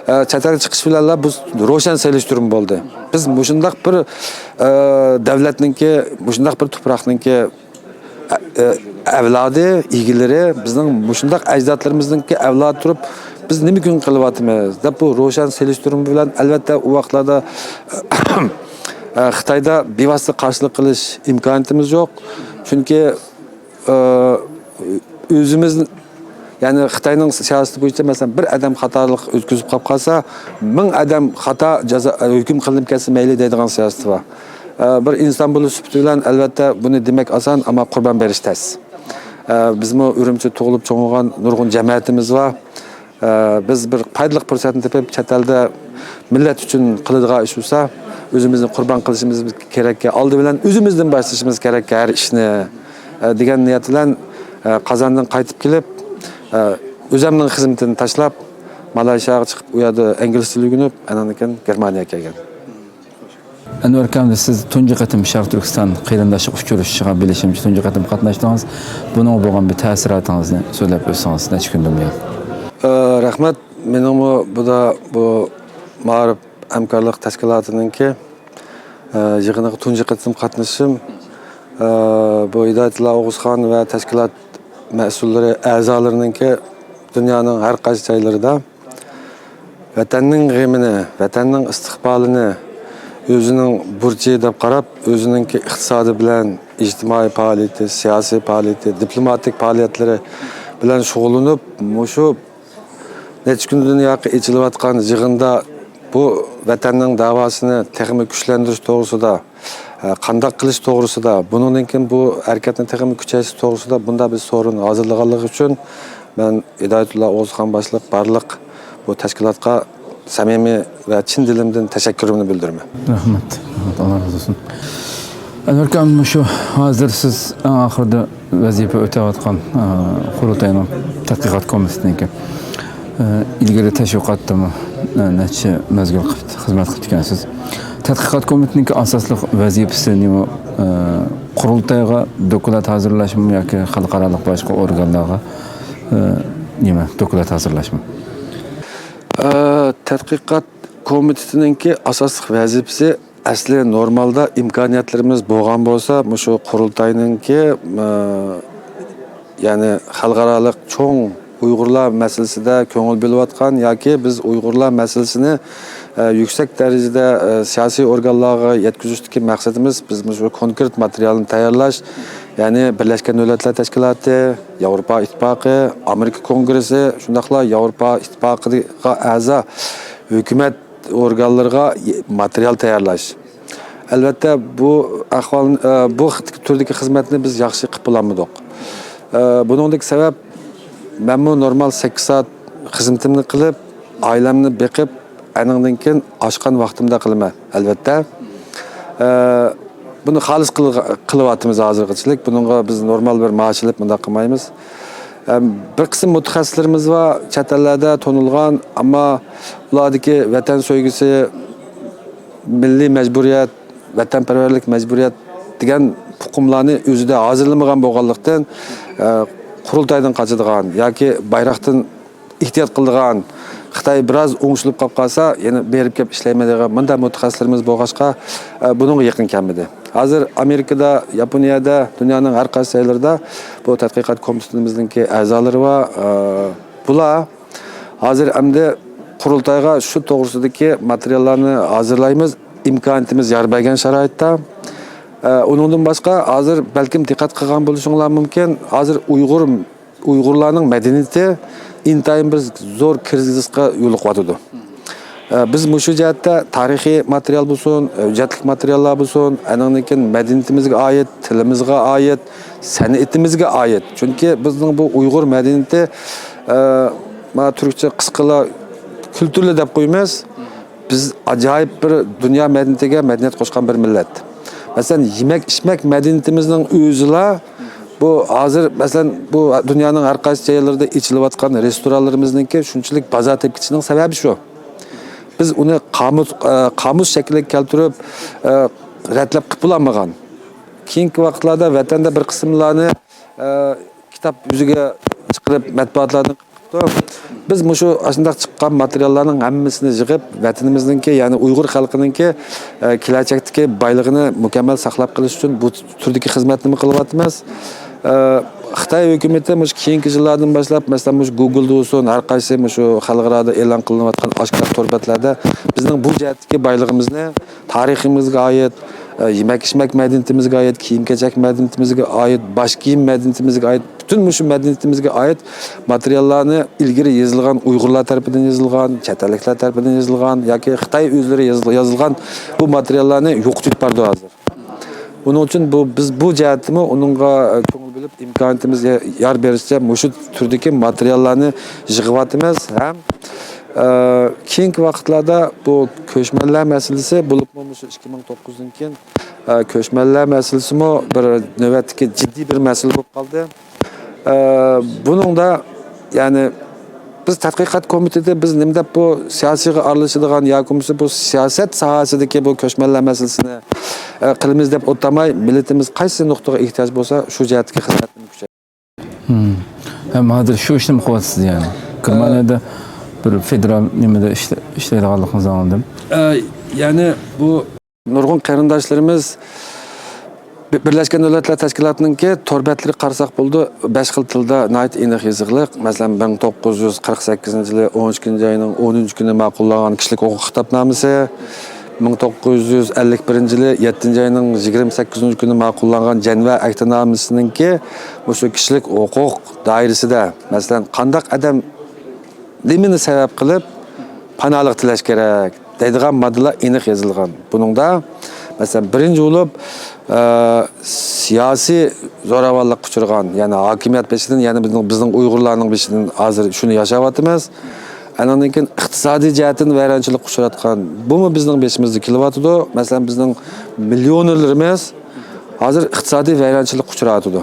ئە، چەت ئەلگە چىقىش بىلەنلا بۇ روشەن سېلىشتۇرما بولدى. بىز مۇشۇنداق بىر، ئە، دۆلەتنىڭكى، مۇشۇنداق بىر تۇپراقنىڭكى ئە-، ئە-، ئەۋلادى، ئىگىلىرى، بىزنىڭ مۇشۇنداق ئەجدادلىرىمىزنىڭكى ئەۋلادى تۇرۇپ، بىز نېمە ئۈچۈن قىلىۋاتىمىز دەپ، بۇ روشەن سېلىشتۇرما بىلەن، ئەلۋەتتە، ئۇ ۋاقىتلاردا، ئە، خىتايدا بىۋاسىتە قارشىلىق قىلىش ئىمكانىيىتىمىز يوق. چۈنكى، ئە، ئۆزىمىز، يەنى خىتاينىڭ سىياسىتى بويىچە، مەسىلەن، بىر ئادەم خاتالىق ئۆتكۈزۈپ قاپ قالسا، مىڭ ئادەم خاتا جازا، ھۆكۈم قىلىنىپ كەتسە مەيلى دەيدىغان سىياسىتى بار. ئە، بىر ئىنسان بولۇش سۈپىتى بىلەن، ئەلۋەتتە، بۇنى دېمەك ئاسان، ئەمما قۇربان بېرىش تەس. ئە، بىزمۇ ئۈرۈمچىدە تۇغۇلۇپ چوڭ بولغان نۇرغۇن جەمەتىمىز بار. ئە، بىز بىر پايدىلىق پۇرسەتنى تېپىپ، چەت ئەلدە مىللەت ئۈچۈن قىلىدىغان ئىش بولسا، ئۆزىمىزنى قۇربان قىلىشىمىز كېرەككەن، ئالدى بىلەن ئۆزىمىزدىن باشلىشىمىز كېرەك ھەر ئىشنى، ئە، دېگەن نىيەت بىلەن، ئە، قازاندىن قايتىپ كېلىپ، ئە، ئۆزەمنىڭ خىزمىتىنى تاشلاپ، مالايشىياغا چىقىپ، ئۇ يەردە ئىنگلىز تىلى ئۆگىنىپ، ئانان كېيىن گېرمانىيەگە كەلگەن. ئەنۋەر ئاكا، ئەمدى سىز تۇنجى قېتىم شەرقىي تۈركىستان قېرىنداشلىق ئۇچرىشىشىغا، بىلىشىمچە، تۇنجى قېتىم قاتناشتىڭىز. بۇنىڭغا بولغان بىر تەسىراتىڭىزنى سۆزلەپ ئۆتسىڭىز، نەچچە كۈندىن بۇيان. ئە، رەھمەت. مېنىڭمۇ بۇدا بۇ مائارىپ ھەمكارلىق تەشكىلاتىنىڭكى، ئە، يىغىنىغا تۇنجى قېتىم قاتنىشىشىم، ئە، بۇ ھىدايەتۇللا ئوغۇزخان ۋە تەشكىلات مەسئۇللىرى، ئەزالىرىنىڭكى دۇنيانىڭ ھەر قايسى جايلىرىدا ۋەتەننىڭ غېمىنى، ۋەتەننىڭ ئىستىقبالىنى ئۆزىنىڭ بۇرچى دەپ قاراپ، ئۆزىنىڭكى ئىقتىسادى بىلەن، ئىجتىمائىي پائالىيىتى، سىياسىي پائالىيىتى، دىپلوماتىك پائالىيەتلىرى بىلەن شۇغۇللىنىپ، مۇشۇ نەچچە كۈندىن ياقى ئېچىلىۋاتقان يىغىندا بۇ ۋەتەننىڭ داۋاسىنى تېخىمۇ كۈچلەندۈرۈش توغرىسىدا، ئە، قانداق قىلىش توغرىسىدا، بۇنىڭدىن كېيىن بۇ ھەرىكەتنى تېخىمۇ كۈچەيتىش توغرىسىدا بۇنداق بىر سورۇن ھازىرلىغانلىقى ئۈچۈن مەن ھىدايەتۇللا ئوغۇزخان باشلىق بارلىق بۇ تەشكىلاتقا سەمىمىي ۋە چىن دىلىمدىن تەشەككۈرۈمنى بىلدۈرىمەن. رەھمەت. رەھمەت. ئاللا رازى بولسۇن. ئەنۋەر ئاكام، مۇشۇ ھازىر سىز ئەڭ ئاخىرىدا ۋەزىپە ئۆتەۋاتقان، ئە، قۇرۇلتاينىڭ تەتقىقات كومىتېتىنىڭكى، ئە، ئىلگىرى تەشۋىقاتتىمۇ، نەچچە مەزگىل قىپتۇ، خىزمەت قىپتىكەنسىز. تەتقىقات كومىتېتىنىڭكى ئاساسلىق ۋەزىپىسى نېمە؟ ئە، قۇرۇلتايغا دوكلات ھازىرلاشمۇ ياكى خەلقئارالىق باشقا ئورگانلارغا، ئە، نېمە، دوكلات ھازىرلاشمۇ؟ ئە، تەتقىقات كومىتېتىنىڭكى ئاساسلىق ۋەزىپىسى ئەسلى نورمالدا ئىمكانىيەتلىرىمىز بولغان بولسا، مۇشۇ قۇرۇلتاينىڭكى، ئە، يەنى خەلقئارالىق چوڭ ئۇيغۇرلار مەسىلىسىدە كۆڭۈل بۆلۈۋاتقان ياكى بىز ئۇيغۇرلار مەسىلىسىنى، ئە، يۈكسەك دەرىجىدە، ئە، سىياسىي ئورگانلارغا يەتكۈزۈشتىكى مەقسىتىمىز، بىز مۇشۇ كونكرېت ماتېرىيالنى تەييارلاش، يەنى بىرلەشكەن دۆلەتلەر تەشكىلاتى، ياۋروپا ئىتتىپاقى، ئامېرىكا كونگرېسسى، شۇنداقلا ياۋروپا ئىتتىپاقىغا ئەزا ھۆكۈمەت ئورگانلىرىغا ماتېرىيال تەييارلاش. ئەلۋەتتە، بۇ ئەھۋال، ئە، بۇ خىت-، تۈردىكى خىزمەتنى بىز ياخشى قىلىپ بولالمىدۇق. ئە، بۇنىڭدىكى سەۋەب، مەنمۇ نورمال سەككىز سائەت خىزمىتىمنى قىلىپ، ئائىلەمنى بېقىپ، ئەنىڭدىن كېيىن ئاشقان ۋاقتىمدا قىلىمەن، ئەلۋەتتە. ئە، بۇنى خالىس قىلغا-، قىلىۋاتىمىز ھازىرغىچىلىك. بۇنىڭغا بىز نورمال بىر مائاش ئېلىپ مۇنداق قىلمايمىز. ئەم، بىر قىسىم مۇتەخەسسىسلىرىمىز بار، چەت ئەللەردە تونۇلغان، ئەمما ئۇلاردىكى ۋەتەن سۆيگۈسى، مىللىي مەجبۇرىيەت، ۋەتەنپەرۋەرلىك مەجبۇرىيەت دېگەن ئۇقۇملارنى ئۆزىدە ھازىرلىمىغان بولغانلىقتىن، ئە، قۇرۇلتايدىن قاچىدىغان ياكى بايراقتىن ئېھتىيات قىلىدىغان، خىتاي بىراز ئوڭشىلىپ قاپ قالسا، يەنە بېرىپ كېلىپ ئىشلەيمەن دېگەن مۇنداق مۇتەخەسسىسلىرىمىز بولغاچقا، ئە، بۇنىڭغا يېقىن كەلمىدى. ھازىر ئامېرىكىدا، ياپونىيەدە، دۇنيانىڭ ھەر قايسى جايلىرىدا بۇ تەتقىقات كومىتېتىمىزنىڭكى ئەزالىرى بار. ئە، بۇلار ھازىر ئەمدى قۇرۇلتايغا شۇ توغرىسىدىكى ماتېرىياللارنى ھازىرلايمىز، ئىمكانىيىتىمىز يار بەرگەن شارائىتتا. ئە، ئۇنىڭدىن باشقا، ھازىر بەلكىم دىققەت قىلغان بولۇشۇڭلار مۇمكىن، ھازىر ئۇيغۇر ئۇيغۇرلارنىڭ مەدەنىيىتى ئىنتايىن بىر زور كىرىزىسقا يولۇقۇۋاتىدۇ. ئە، بىز مۇشۇ جەھەتتە تارىخىي ماتېرىيال بولسۇن، ھۆججەتلىك ماتېرىياللار بولسۇن، ئەنىڭدىن كېيىن مەدەنىيىتىمىزگە ئائىت، تىلىمىزغا ئائىت، سەنئىتىمىزگە ئائىت. چۈنكى بىزنىڭ بۇ ئۇيغۇر مەدەنىيىتى، ئە، مانا تۈركچە قىسقىلا كۈلتۈرلى دەپ قويىمىز. بىز ئاجايىپ بىر دۇنيا مەدەنىيىتىگە مەدەنىيەت قوشقان بىر مىللەت. مەسىلەن، يېمەك-ئىچمەك مەدەنىيىتىمىزنىڭ ئۆزىلا بۇ ھازىر، مەسىلەن، بۇ دۇنيانىڭ ھەر قايسى جايلىرىدا ئېچىلىۋاتقان رېستورانلىرىمىزنىڭكى شۇنچىلىك بازار تېپىپ كېتىشىنىڭ سەۋەبى شۇ. بىز ئۇنى قامۇس، ئە، قامۇس شەكلىگە كەلتۈرۈپ، ئە، رەتلەپ قىلىپ بولالمىغان. كېيىنكى ۋاقىتلاردا ۋەتەندە بىر قىسىملارنى، ئە، كىتاب يۈزىگە چىقىرىپ، مەتبۇئاتلارنى قىپتۇ. بىز مۇشۇ ئاشۇنداق چىققان ماتېرىياللارنىڭ ھەممىسىنى يىغىپ، ۋەتىنىمىزنىڭكى، يەنى ئۇيغۇر خەلقىنىڭكى، ئە، كېلەچەكتىكى بايلىقىنى مۇكەممەل ساقلاپ قېلىش ئۈچۈن بۇ تۈردىكى خىزمەتنىمۇ قىلىۋاتىمىز. ئە، خىتاي ھۆكۈمىتى مۇشۇ كېيىنكى يىللاردىن باشلاپ، مەسىلەن، مۇشۇ گۇگلدا بولسۇن، ھەر قايسى مۇشۇ خەلقئارادا ئېلان قىلىنىۋاتقان ئاشكارا تور بەتلەردە بىزنىڭ بۇ جەھەتتىكى بايلىقىمىزنى، تارىخىمىزغا ئائىت، ئە، يېمەك-ئىچمەك مەدەنىيىتىمىزگە ئائىت، كىيىم-كېچەك مەدەنىيىتىمىزگە ئائىت، باش كىيىم مەدەنىيىتىمىزگە ئائىت، پۈتۈن مۇشۇ مەدەنىيىتىمىزگە ئائىت ماتېرىياللارنى ئىلگىرى يېزىلغان، ئۇيغۇرلار تەرىپىدىن يېزىلغان، چەت ئەللىكلەر تەرىپىدىن يېزىلغان ياكى خىتاي ئۆزلىرى يېزىل-، يېزىلغان بۇ ماتېرىياللارنى يوقىتىپ بارىدۇ ھازىر. ئۇنىڭ ئۈچۈن بۇ، بىز بۇ جەھەتتىمۇ ئۇنىڭغا، ئە، كۆڭۈل بۆلۈپ، ئىمكانىيىتىمىز يا-، يار بېرىشىچە مۇشۇ تۈردىكى ماتېرىياللارنى يىغىۋاتىمىز ھەم، ئە، كېيىنكى ۋاقىتلاردا بۇ كۆچمەنلەر مەسىلىسى، بولۇپمۇ مۇشۇ ئىككى مىڭ توققۇزدىن كېيىن، ئە، كۆچمەنلەر مەسىلىسىمۇ بىر نۆۋەتتىكى جىددىي بىر مەسىلە بولۇپ قالدى. ئە، بۇنىڭدا، يەنى، بىز تەتقىقات كومىتېتى، بىز نېمە دەپ بۇ سىياسىيغا ئارىلىشىدىغان ياكى بولمىسا بۇ سىياسەت ساھەسىدىكى بۇ كۆچمەنلەر مەسىلىسىنى، ئە، قىلىمىز دەپ ئولتۇرماي، مىللىتىمىز قايسى نۇقتىغا ئېھتىياج بولسا، شۇ جەھەتتىكى خىزمەتنى كۈچەيتىمىز. ھىم. ھەم ھازىر شۇ ئىشنىمۇ قىلىۋاتىسىز، يەنى. گېرمانىيەدە بىر فېدېرال نېمىدە ئىشلە-، ئىشلەيدىغانلىقىڭىزنى ئاڭلىدىم. ئە، يەنى بۇ نۇرغۇن قېرىنداشلىرىمىز بى-، بىرلەشكەن دۆلەتلەر تەشكىلاتىنىڭكى تور بەتلىرىگە قارىساق بولىدۇ، بەش خىل تىلدا ناھايىتى ئېنىق يېزىقلىق. مەسىلەن، مىڭ توققۇز يۈز قىرىق سەككىزىنچى يىلى ئون ئىككىنچى ئاينىڭ ئون ئۈچىنچى كۈنى ماقۇللانغان كىشىلىك ھوقۇق خىتابنامىسى، مىڭ توققۇز يۈز ئەللىك بىرىنچى يىلى يەتتىنچى ئاينىڭ يىگىرمە سەككىزىنچى كۈنى ماقۇللانغان جەنۋە ئەھدىنامىسىنىڭكى مۇشۇ كىشىلىك ھوقۇق دائىرىسىدە، مەسىلەن، قانداق ئادەم نېمىنى سەۋەب قىلىپ پاناھلىق تىلەش كېرەك دەيدىغان ماددىلار ئېنىق يېزىلغان. بۇنىڭدا، مەسىلەن، بىرىنچى بولۇپ، ئە، سىياسىي زوراۋانلىققا ئۇچرىغان، يەنى ھاكىمىيەت بېشىدىن، يەنى بىزنىڭ، بىزنىڭ ئۇيغۇرلارنىڭ بېشىدىن ھازىر شۇنى ياشاۋاتىمىز. ئاندىن كېيىن ئىقتىسادىي جەھەتتىن ۋەيرانچىلىققا ئۇچراتقان، بۇمۇ بىزنىڭ بېشىمىزدا كېلىۋاتىدۇ. مەسىلەن، بىزنىڭ مىليونېرلىرىمىز ھازىر ئىقتىسادىي ۋەيرانچىلىققا ئۇچراۋاتىدۇ.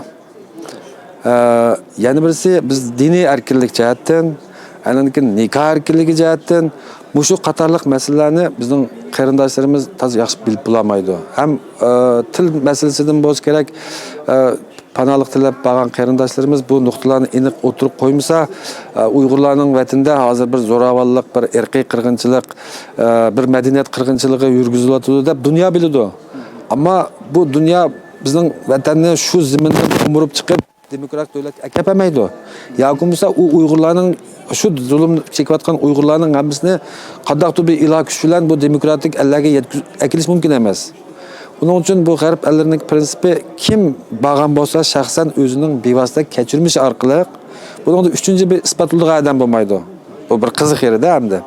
ئە، يەنە بىرسى، بىز دىنىي ئەركىنلىك جەھەتتىن، ئاندىن كېيىن نىكاھ ئەركىنلىكى جەھەتتىن، مۇشۇ قاتارلىق مەسىلىلەرنى بىزنىڭ قېرىنداشلىرىمىز تازا ياخشى بىلىپ بولالمايدۇ. ھەم، ئە، تىل مەسىلىسىدىن بولسا كېرەك، ئە، پاناھلىق تىلەپ بارغان قېرىنداشلىرىمىز بۇ نۇقتىلارنى ئېنىق ئوتتۇرىغا قويمىسا، ئە، ئۇيغۇرلارنىڭ ۋەتىنىدە ھازىر بىر زوراۋانلىق، بىر ئىرقىي قىرغىنچىلىق، ئە، بىر مەدەنىيەت قىرغىنچىلىقى يۈرگۈزۈلۈۋاتىدۇ دەپ دۇنيا بىلىدۇ. ئەمما بۇ دۇنيا بىزنىڭ ۋەتەننى شۇ زېمىندىن قومۇرۇپ چىقىپ، دېموكراتىك دۆلەتكە ئەكەپ بەرمەيدۇ. ياكى بولمىسا ئۇ ئۇيغۇرلارنىڭ، شۇ زۇلۇم چېكىۋاتقان ئۇيغۇرلارنىڭ ھەممىسىنى قانداقتۇر بىر ئىلاھىي كۈچ بىلەن بۇ دېموكراتىك ئەللەرگە يەتكۈز-، ئەكېلىش مۇمكىن ئەمەس. ئۇنىڭ ئۈچۈن بۇ غەرب ئەللىرىنىڭ پىرىنسىپى، كىم بارغان بولسا شەخسەن ئۆزىنىڭ بىۋاسىتە كەچۈرمىشى ئارقىلىق، بۇنىڭدا ئۈچىنچى بىر ئىسپاتلىدىغان ئادەم بولمايدۇ. بۇ بىر قىزىق يېرىدە ئەمدى.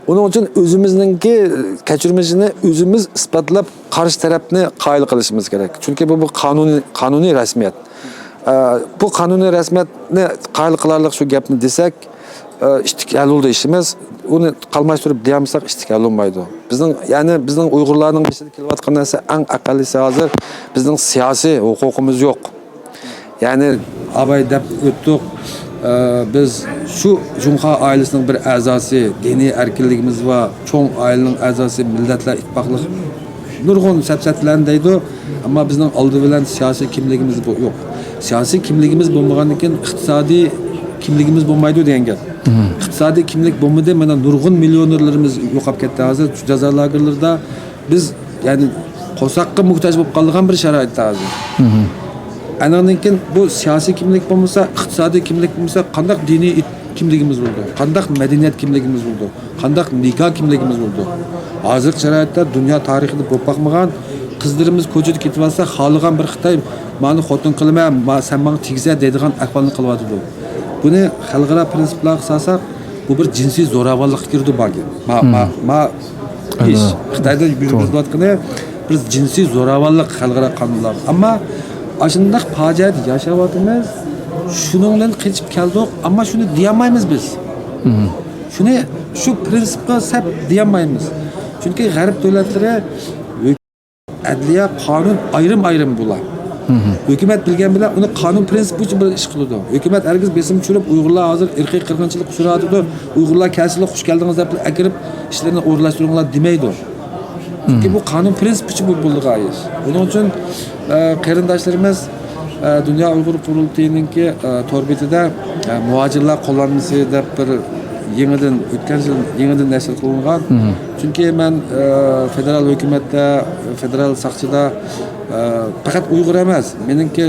ئۇنىڭ ئۈچۈن ئۆزىمىزنىڭكى كەچۈرمىشىنى ئۆزىمىز ئىسپاتلاپ، قارشى تەرەپنى قايىل قىلىشىمىز كېرەك. چۈنكى بۇ، بۇ قانۇنىي، قانۇنىي رەسمىيەت. ئە، بۇ قانۇنىي رەسمىيەتنى قايىل قىلارلىق شۇ گەپنى دېسەك، ئە، ئىشتىك ھەل بولدى ئىشىمىز. ئۇنى قالماشتۇرۇپ دېيەلمىسەك، ئىشتىك ھەل بولمايدۇ. بىزنىڭ، يەنى بىزنىڭ ئۇيغۇرلارنىڭ بېشىدا كېلىۋاتقان نەرسە، ئەڭ ئەقەللىسى ھازىر بىزنىڭ سىياسىي ھوقۇقىمىز يوق. يەنى ئاباي دەپ ئۆتتۇق. ئە، بىز شۇ جۇڭخۇا ئائىلىسىنىڭ بىر ئەزاسى، دىنىي ئەركىنلىكىمىز بار، چوڭ ئائىلىنىڭ ئەزاسى، مىللەتلەر ئىتتىپاقلىق، نۇرغۇن سەپسەتىلەرنى دەيدۇ. ئەمما بىزنىڭ ئالدى بىلەن سىياسىي كىملىكىمىز بۇ، يوق. سىياسىي كىملىكىمىز بولمىغاندىن كېيىن ئىقتىسادىي كىملىكىمىز بولمايدۇ دېگەن گەپ. مم. ئىقتىسادىي كىملىك بولمىدى، مانا نۇرغۇن مىليونېرلىرىمىز يوقاپ كەتتى. ھازىر شۇ جازا لاگېرلىرىدا بىز، يەنى، قورساققا موھتاج بولۇپ قالىدىغان بىر شارائىتتا ھازىر. مم. ئاندىن كېيىن بۇ سىياسىي كىملىك بولمىسا، ئىقتىسادىي كىملىك بولمىسا، قانداق دىنىي ئىت-، كىملىكىمىز بولىدۇ؟ قانداق مەدەنىيەت كىملىكىمىز بولىدۇ؟ قانداق نىكاھ كىملىكىمىز بولىدۇ؟ ھازىرقى شارائىتتا دۇنيا تارىخىدا بولۇپ باقمىغان، قىزلىرىمىز كوچىدا كېتىۋاتسا، خالىغان بىر خىتاي، مانا خوتۇن قىلىمەن، ما-، سەن ماڭا تېگىسە دەيدىغان ئەھۋالنى قىلىۋاتىدۇ. بۇنى خەلقئارا پىرىنسىپلارغا سالساق، بۇ بىر جىنسىي زوراۋانلىققا كىرىدۇ بار گەپ. ما، ما، ما ئىش. خىتايدا يۈرگۈزۈلۈۋاتقىنى بىر جىنسىي زوراۋانلىق خەلقئارا قانۇنلار. ئەمما ئاشۇنداق پاجىئەدە ياشاۋاتىمىز. شۇنىڭدىن قېچىپ كەلدۇق، ئەمما شۇنى دېيەلمەيمىز بىز. شۇنى، شۇ پىرىنسىپقا سەپ دېيەلمەيمىز. چۈنكى غەرب دۆلەتلىرى ئەدلىيە، قانۇن ئايرىم-ئايرىم بۇلار. ھۆكۈمەت بىلگەن بىلەن ئۇنى قانۇن پىرىنسىپ بويىچە بىر ئىش قىلىدۇ. ھۆكۈمەت ھەرگىز بېسىم چۈشۈرۈپ، ئۇيغۇرلار ھازىر ئىرقىي قىرغىنچىلىققا ئۇچراۋاتىدۇ، ئۇيغۇرلار كەلسىلا خوش كەلدىڭىز دەپ ئەكىرىپ ئىشلىرىنى ئورۇنلاشتۇرۇڭلار دېمەيدۇ. چۈنكى بۇ قانۇن پىرىنسىپ بويىچە بولىدىغان ئىش. ئۇنىڭ ئۈچۈن، ئە، قېرىنداشلىرىمىز، ئە، دۇنيا ئۇيغۇر قۇرۇلتىيىنىڭكى، ئە، تور بېتىدە، ئە، مۇھاجىرلار قوللانمىسى دەپ بىر يېڭىدىن، ئۆتكەن يىل يېڭىدىن نەشر قىلىنغان. چۈنكى مەن، ئە، فېدېرال ھۆكۈمەتتە، فېدېرال ساقچىدا، ئە، پەقەت ئۇيغۇر ئەمەس، مېنىڭكى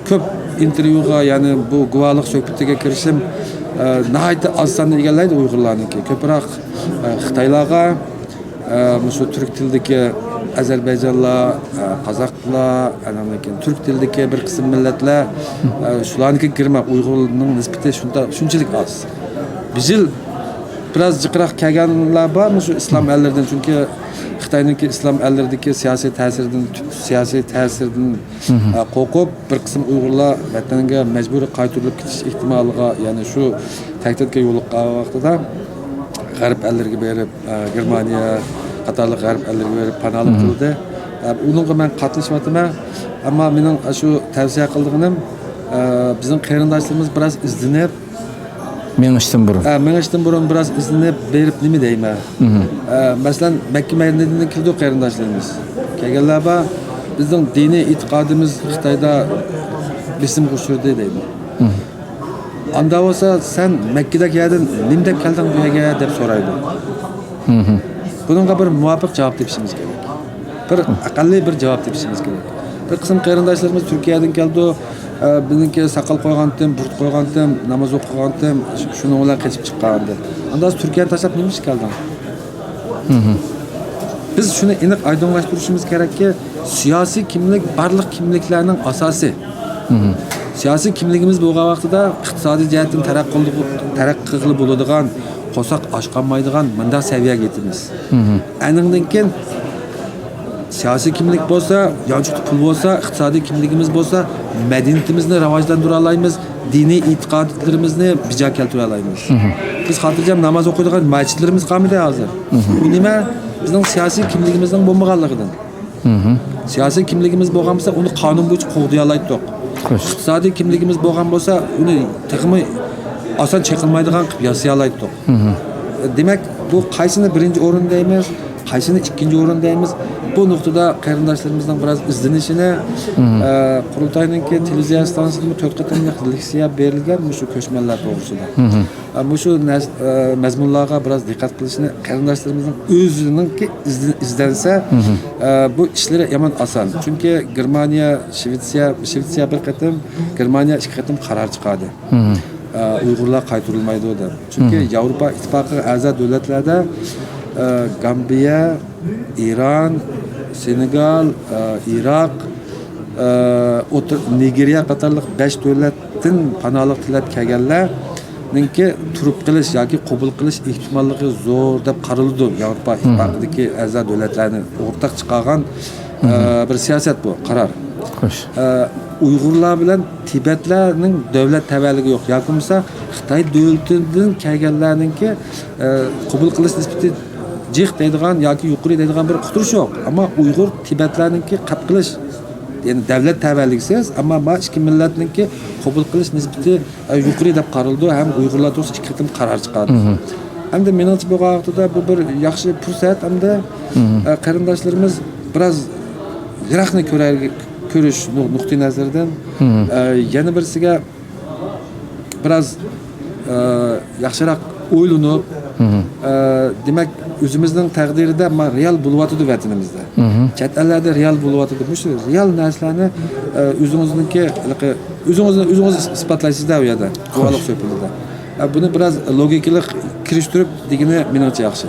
كۆپ ئىنتېرۋيۇغا، يەنى بۇ گۇۋاھلىق سۆھبىتىگە كىرىشىم، ئە، ناھايىتى ئاز ساننى ئىگىلەيدۇ ئۇيغۇرلارنىڭكى. كۆپرەك، ئە، خىتايلارغا، ئە، مۇشۇ تۈرك تىلىدىكى ئەزەربەيجانلار، ئە، قازاقلار، ئاندىن كېيىن تۈرك تىلىدىكى بىر قىسىم مىللەتلەر، ئە، شۇلارنىڭكىگە كىرمەي، ئۇيغۇرنىڭ نىسبىتى شۇندا، شۇنچىلىك ئاز. بىر يىل بىراز جىقراق كەلگەنلەر بار، مۇشۇ ئىسلام ئەللىرىدىن، چۈنكى خىتاينىڭكى ئىسلام ئەللىرىدىكى سىياسىي تەسىردىن، سىياسىي تەسىردىن، ئە، قورقۇپ، بىر قىسىم ئۇيغۇرلار ۋەتەنگە مەجبۇرىي قايتۇرۇلۇپ كېتىش ئېھتىمالىغا، يەنى شۇ تەھدىتكە يولۇققان ۋاقتىدا غەرب ئەللىرىگە بېرىپ، ئە، گېرمانىيە قاتارلىق غەرب ئەللىرىگە بېرىپ پاناھلىق تىلىدى. ئە، ئۇنىڭغا مەن قاتنىشىۋاتىمەن. ئەمما مېنىڭ شۇ تەۋسىيە قىلىدىغىنىم، ئە، بىزنىڭ قېرىنداشلىرىمىز بىراز ئىزدىنىپ، مېڭىشتىن بۇرۇن. ئە، مېڭىشتىن بۇرۇن بىراز ئىزدىنىپ بېرىپ نېمە دەيمەن؟ ئە، مەسىلەن، مەككە مەدىنىدىن كېلىدۇ قېرىنداشلىرىمىز. كەلگەنلەر بار، بىزنىڭ دىنىي ئېتىقادىمىز خىتايدا بېسىمغا ئۇچرىدى دەيدۇ. ئاندا بولسا، سەن مەككىدەك يەردىن نېمە دەپ كەلدىڭ بۇ يەرگە دەپ سورايدۇ. بۇنىڭغا بىر مۇۋاپىق جاۋاب تېپىشىمىز كېرەك. بىر ئەقەللىي بىر جاۋاب تېپىشىمىز كېرەك. بىر قىسىم قېرىنداشلىرىمىز تۈركىيەدىن كەلدى، ئە، بىزنىڭكى ساقال قويغانتىم، بۇرۇت قويغانتىم، ناماز ئوقۇغانتىم، شۇ-، شۇنىڭ بىلەن قېچىپ چىققانىدى. ئاندا سىز تۈركىيەنى تاشلاپ نېمە ئۈچۈن كەلدىڭ؟ بىز شۇنى ئېنىق ئايدىڭلاشتۇرۇشىمىز كېرەككى، سىياسىي كىملىك بارلىق كىملىكلەرنىڭ ئاساسى. سىياسىي كىملىكىمىز بولغان ۋاقتىدا ئىقتىسادىي جەھەتتىن تەرەققىي قىلغىلى بولىدىغان، قورساق ئاچقانمايدىغان مۇنداق سەۋىيەگە يېتىمىز. ئەنىڭدىن كېيىن سىياسىي كىملىك بولسا، يانچۇقتا پۇل بولسا، ئىقتىسادىي كىملىكىمىز بولسا، مەدەنىيىتىمىزنى راۋاجلاندۇرالايمىز، دىنىي ئېتىقادلىرىمىزنى بىجا كەلتۈرەلەيمىز. بىز خاتىرجەم ناماز ئوقۇيدىغان مەسچىتلىرىمىز قالمىدى ھازىر. بۇ نېمە؟ بىزنىڭ سىياسىي كىملىكىمىزنىڭ بولمىغانلىقىدىن. سىياسىي كىملىكىمىز بولغان بولسا، ئۇنى قانۇن بويىچە قوغدىيالايتتۇق. ئىقتىسادىي كىملىكىمىز بولغان بولسا، ئۇنى تېخىمۇ ئاسان چېقىلمايدىغان قىلىپ ياسىيالايتتۇق. دېمەك، بۇ قايسىنى بىرىنچى ئورۇن دەيمىز، قايسىنى ئىككىنچى ئورۇن دەيمىز، بۇ نۇقتىدا قېرىنداشلىرىمىزنىڭ بىراز ئىزدىنىشىنى، ئە، قۇرۇلتاينىڭكى تېلېۋىزىيە ئىستانسىسىدىمۇ تۆت قېتىملىق لېكسىيە بېرىلگەن مۇشۇ كۆچمەنلەر توغرىسىدا. ئە، مۇشۇ نەز-، ئە، مەزمۇنلارغا بىراز دىققەت قىلىشنى قېرىنداشلىرىمىزنىڭ ئۆزىنىڭكى ئىزدە-، ئىزدەنسە، ئە، بۇ ئىشلىرى يامان ئاسان. چۈنكى گېرمانىيە، شىۋېتسىيە، شىۋېتسىيە بىر قېتىم، گېرمانىيە ئىككى قېتىم قارار چىقاردى. ئە، ئۇيغۇرلار قايتۇرۇلمايدۇ دەپ. چۈنكى ياۋروپا ئىتتىپاقىغا ئەزا دۆلەتلەردە، ئە، گامبىيە، ئىران، سېنېگال، ئە، ئىراق، ئە، ئوتتۇر-، نىگېرىيە قاتارلىق بەش دۆلەتتىن پاناھلىق تىلەپ كەلگەنلەرنىڭكى تۇرۇپ قېلىش ياكى قوبۇل قىلىش ئېھتىماللىقى زور دەپ قارىلىدۇ. ياۋروپا ئىتتىپاقىدىكى ئەزا دۆلەتلەرنى ئورتاق چىقارغان، ئە، بىر سىياسەت بۇ، قارار. خوش. ئە، ئۇيغۇرلار بىلەن تىبەتلەرنىڭ دۆلەت تەۋەلىكى يوق. ياكى بولمىسا خىتاي دۆلىتىدىن كەلگەنلەرنىڭكى، ئە، قوبۇل قىلىش نىسبىتى جىق دەيدىغان ياكى يۇقىرى دەيدىغان بىر ئۇقتۇرۇش يوق. ئەمما ئۇيغۇر، تىبەتلەرنىڭكى قەپ قىلىش، يەنى دەۋلەت تەۋەلىكسىز، ئەمما ما ئىككى مىللەتنىڭكى قوبۇل قىلىش نىسبىتى، ئە، يۇقىرى دەپ قارىلىدۇ ھەم ئۇيغۇرلار توغرىسىدا ئىككى قېتىم قارار چىقاردى. ئەمدى مېنىڭچە بۇ ۋاقىتتا بۇ بىر ياخشى پۇرسەت ئەمدى، ئە، قېرىنداشلىرىمىز بىراز يىراقنى كۆرەر-، كۆرۈش نۇ-، نۇقتىئى نەزىرىدىن، ئە، يەنە بىرسىگە بىراز، ئە، ياخشىراق ئويلىنىپ، ئە، دېمەك، ئۆزىمىزنىڭ تەقدىرىدە ما رېئال بولۇۋاتىدۇ ۋەتىنىمىزدە. چەت ئەللەردە رېئال بولۇۋاتىدۇ. مۇشۇ رېئال نەرسىلەرنى، ئە، ئۆزىڭىزنىڭكى، ھېلىقى، ئۆزىڭىزنى ئۆزىڭىز ئىسپاتلايسىز-دە ئۇ يەردە، گۇۋاھلىق سۆھبىتىدە. ئە، بۇنى بىراز لوگىكىلىق كىرىشتۈرۈپ دېگىنى مېنىڭچە ياخشى.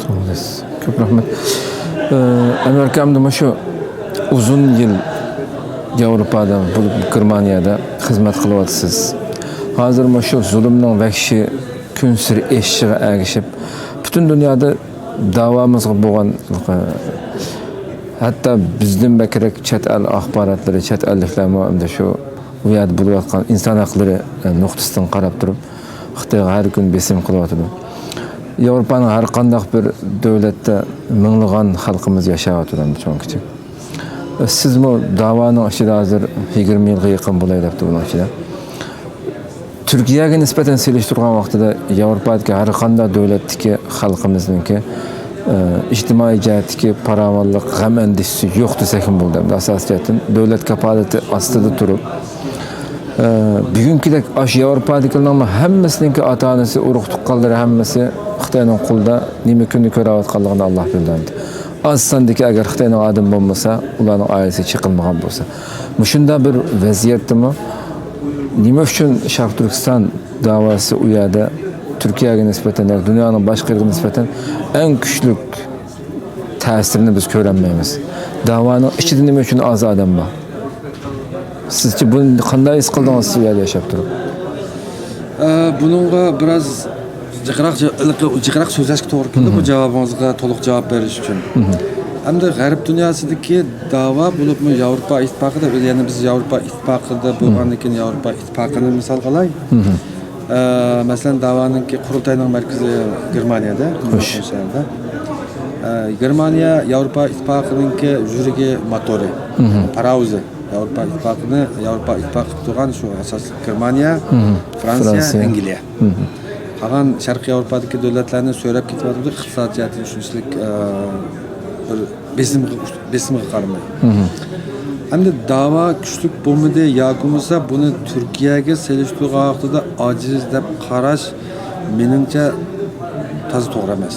توغرا دەيسىز. كۆپ رەھمەت. ئە، ئەنۋەر ئاكا، ئەمدى مۇشۇ ئۇزۇن يىل ياۋروپادا، بولۇپ گېرمانىيەدە خىزمەت قىلىۋاتىسىز. ھازىر مۇشۇ زۇلۇمنىڭ ۋەھشىي كۈنسېرى ئېشىشىغا ئەگىشىپ، پۈتۈن دۇنيادا داۋامىزغا بولغان، ھەتتا بىزدىن بەكرەك چەت ئەل ئاخباراتلىرى، چەت ئەللىكلەرمۇ ئەمدى شۇ ئۇ يەردە بولۇۋاتقان ئىنسان ھەقلىرى، ئە، نۇقتىسىدىن قاراپ تۇرۇپ، خىتايغا ھەر كۈنى بېسىم قىلىۋاتىدۇ. ياۋروپانىڭ ھەر قانداق بىر دۆلەتتە مىڭلىغان خەلقىمىز ياشاۋاتىدۇ ئەمدى چوڭ كىچىك. سىزمۇ داۋانىڭ ئىچىدە ھازىر يىگىرمە يىلغا يېقىن بولاي دەپتۇ بۇنىڭ ئىچىدە. تۈركىيەگە نىسبەتەن سېلىشتۇرغان ۋاقتىدا ياۋروپادىكى ھەر قانداق دۆلەتتىكى خەلقىمىزنىڭكى، ئە، ئىجتىمائىي جەھەتتىكى پاراۋانلىق، غەم ئەندىشىسى يوق دېسەكمۇ بولىدۇ. ئەمدى ئاساسىي جەھەتتىن دۆلەت كاپالىتى ئاستىدا تۇرۇپ، ئە، بۈگۈنكىدەك ئاشۇ ياۋروپادىكىلەرنىڭمۇ ھەممىسىنىڭكى ئاتا-ئانىسى، ئۇرۇق-تۇغقانلىرى ھەممىسى خىتاينىڭ قولىدا نېمە كۈننى كۆرۈۋاتقانلىقىنى ئاللا بىلىدۇ ئەمدى. ئاز ساندىكى ئەگەر خىتاينىڭ ئادىمى بولمىسا، ئۇلارنىڭ ئائىلىسى چېقىلمىغان بولسا. مۇشۇنداق بىر ۋەزىيەتتىمۇ نېمە ئۈچۈن شەرقىي تۈركىستان داۋاسى ئۇ يەردە تۈركىيەگە نىسبەتەن ياكى دۇنيانىڭ باشقا يېرىگە نىسبەتەن ئەڭ كۈچلۈك تەسىرىنى بىز كۆرەلمەيمىز؟ داۋانىڭ ئىچىدە نېمە ئۈچۈن ئاز ئادەم بار؟ سىزچە بۇنى قانداق ھېس قىلدىڭىز سىز ئۇ يەردە ياشاپ تۇرۇپ؟ ئە، بۇنىڭغا بىراز جىقراق، جىقراق سۆزلەشكە توغرا كېلىدۇ بۇ جاۋابىڭىزغا تولۇق جاۋاب بېرىش ئۈچۈن. ئەمدى غەرب دۇنياسىدىكى داۋا بولۇپمۇ ياۋروپا ئىتتىپاقىدا، يەنى بىز ياۋروپا ئىتتىپاقىدا بولغاندىن كېيىن ياۋروپا ئىتتىپاقىنى مىسال قىلاي. ئە، مەسىلەن، داۋانىڭكى قۇرۇلتاينىڭ مەركىزى گېرمانىيەدە، ميۇنخېن شەھىرىدە. ئە، گېرمانىيە ياۋروپا ئىتتىپاقىنىڭكى يۈرىكى، موتورى، پاراۋۇزى. ياۋروپا ئىتتىپاقىنى، ياۋروپا ئىتتىپاقى تۇرغان شۇ ئاساسلىق گېرمانىيە، فرانسىيە، ئەنگلىيە. قالغان شەرقىي ياۋروپادىكى دۆلەتلەرنى سۆرەپ كېتىۋاتىدۇ، ئىقتىساد جەھەتتىن شۇنچىلىك، ئە، بىر بېسىمغا، بېسىمغا قارىماي. ئەمدى داۋا كۈچلۈك بولمىدى ياكى بولمىسا بۇنى تۈركىيەگە سېلىشتۇرغان ۋاقتىدا ئاجىز دەپ قاراش مېنىڭچە تازا توغرا ئەمەس.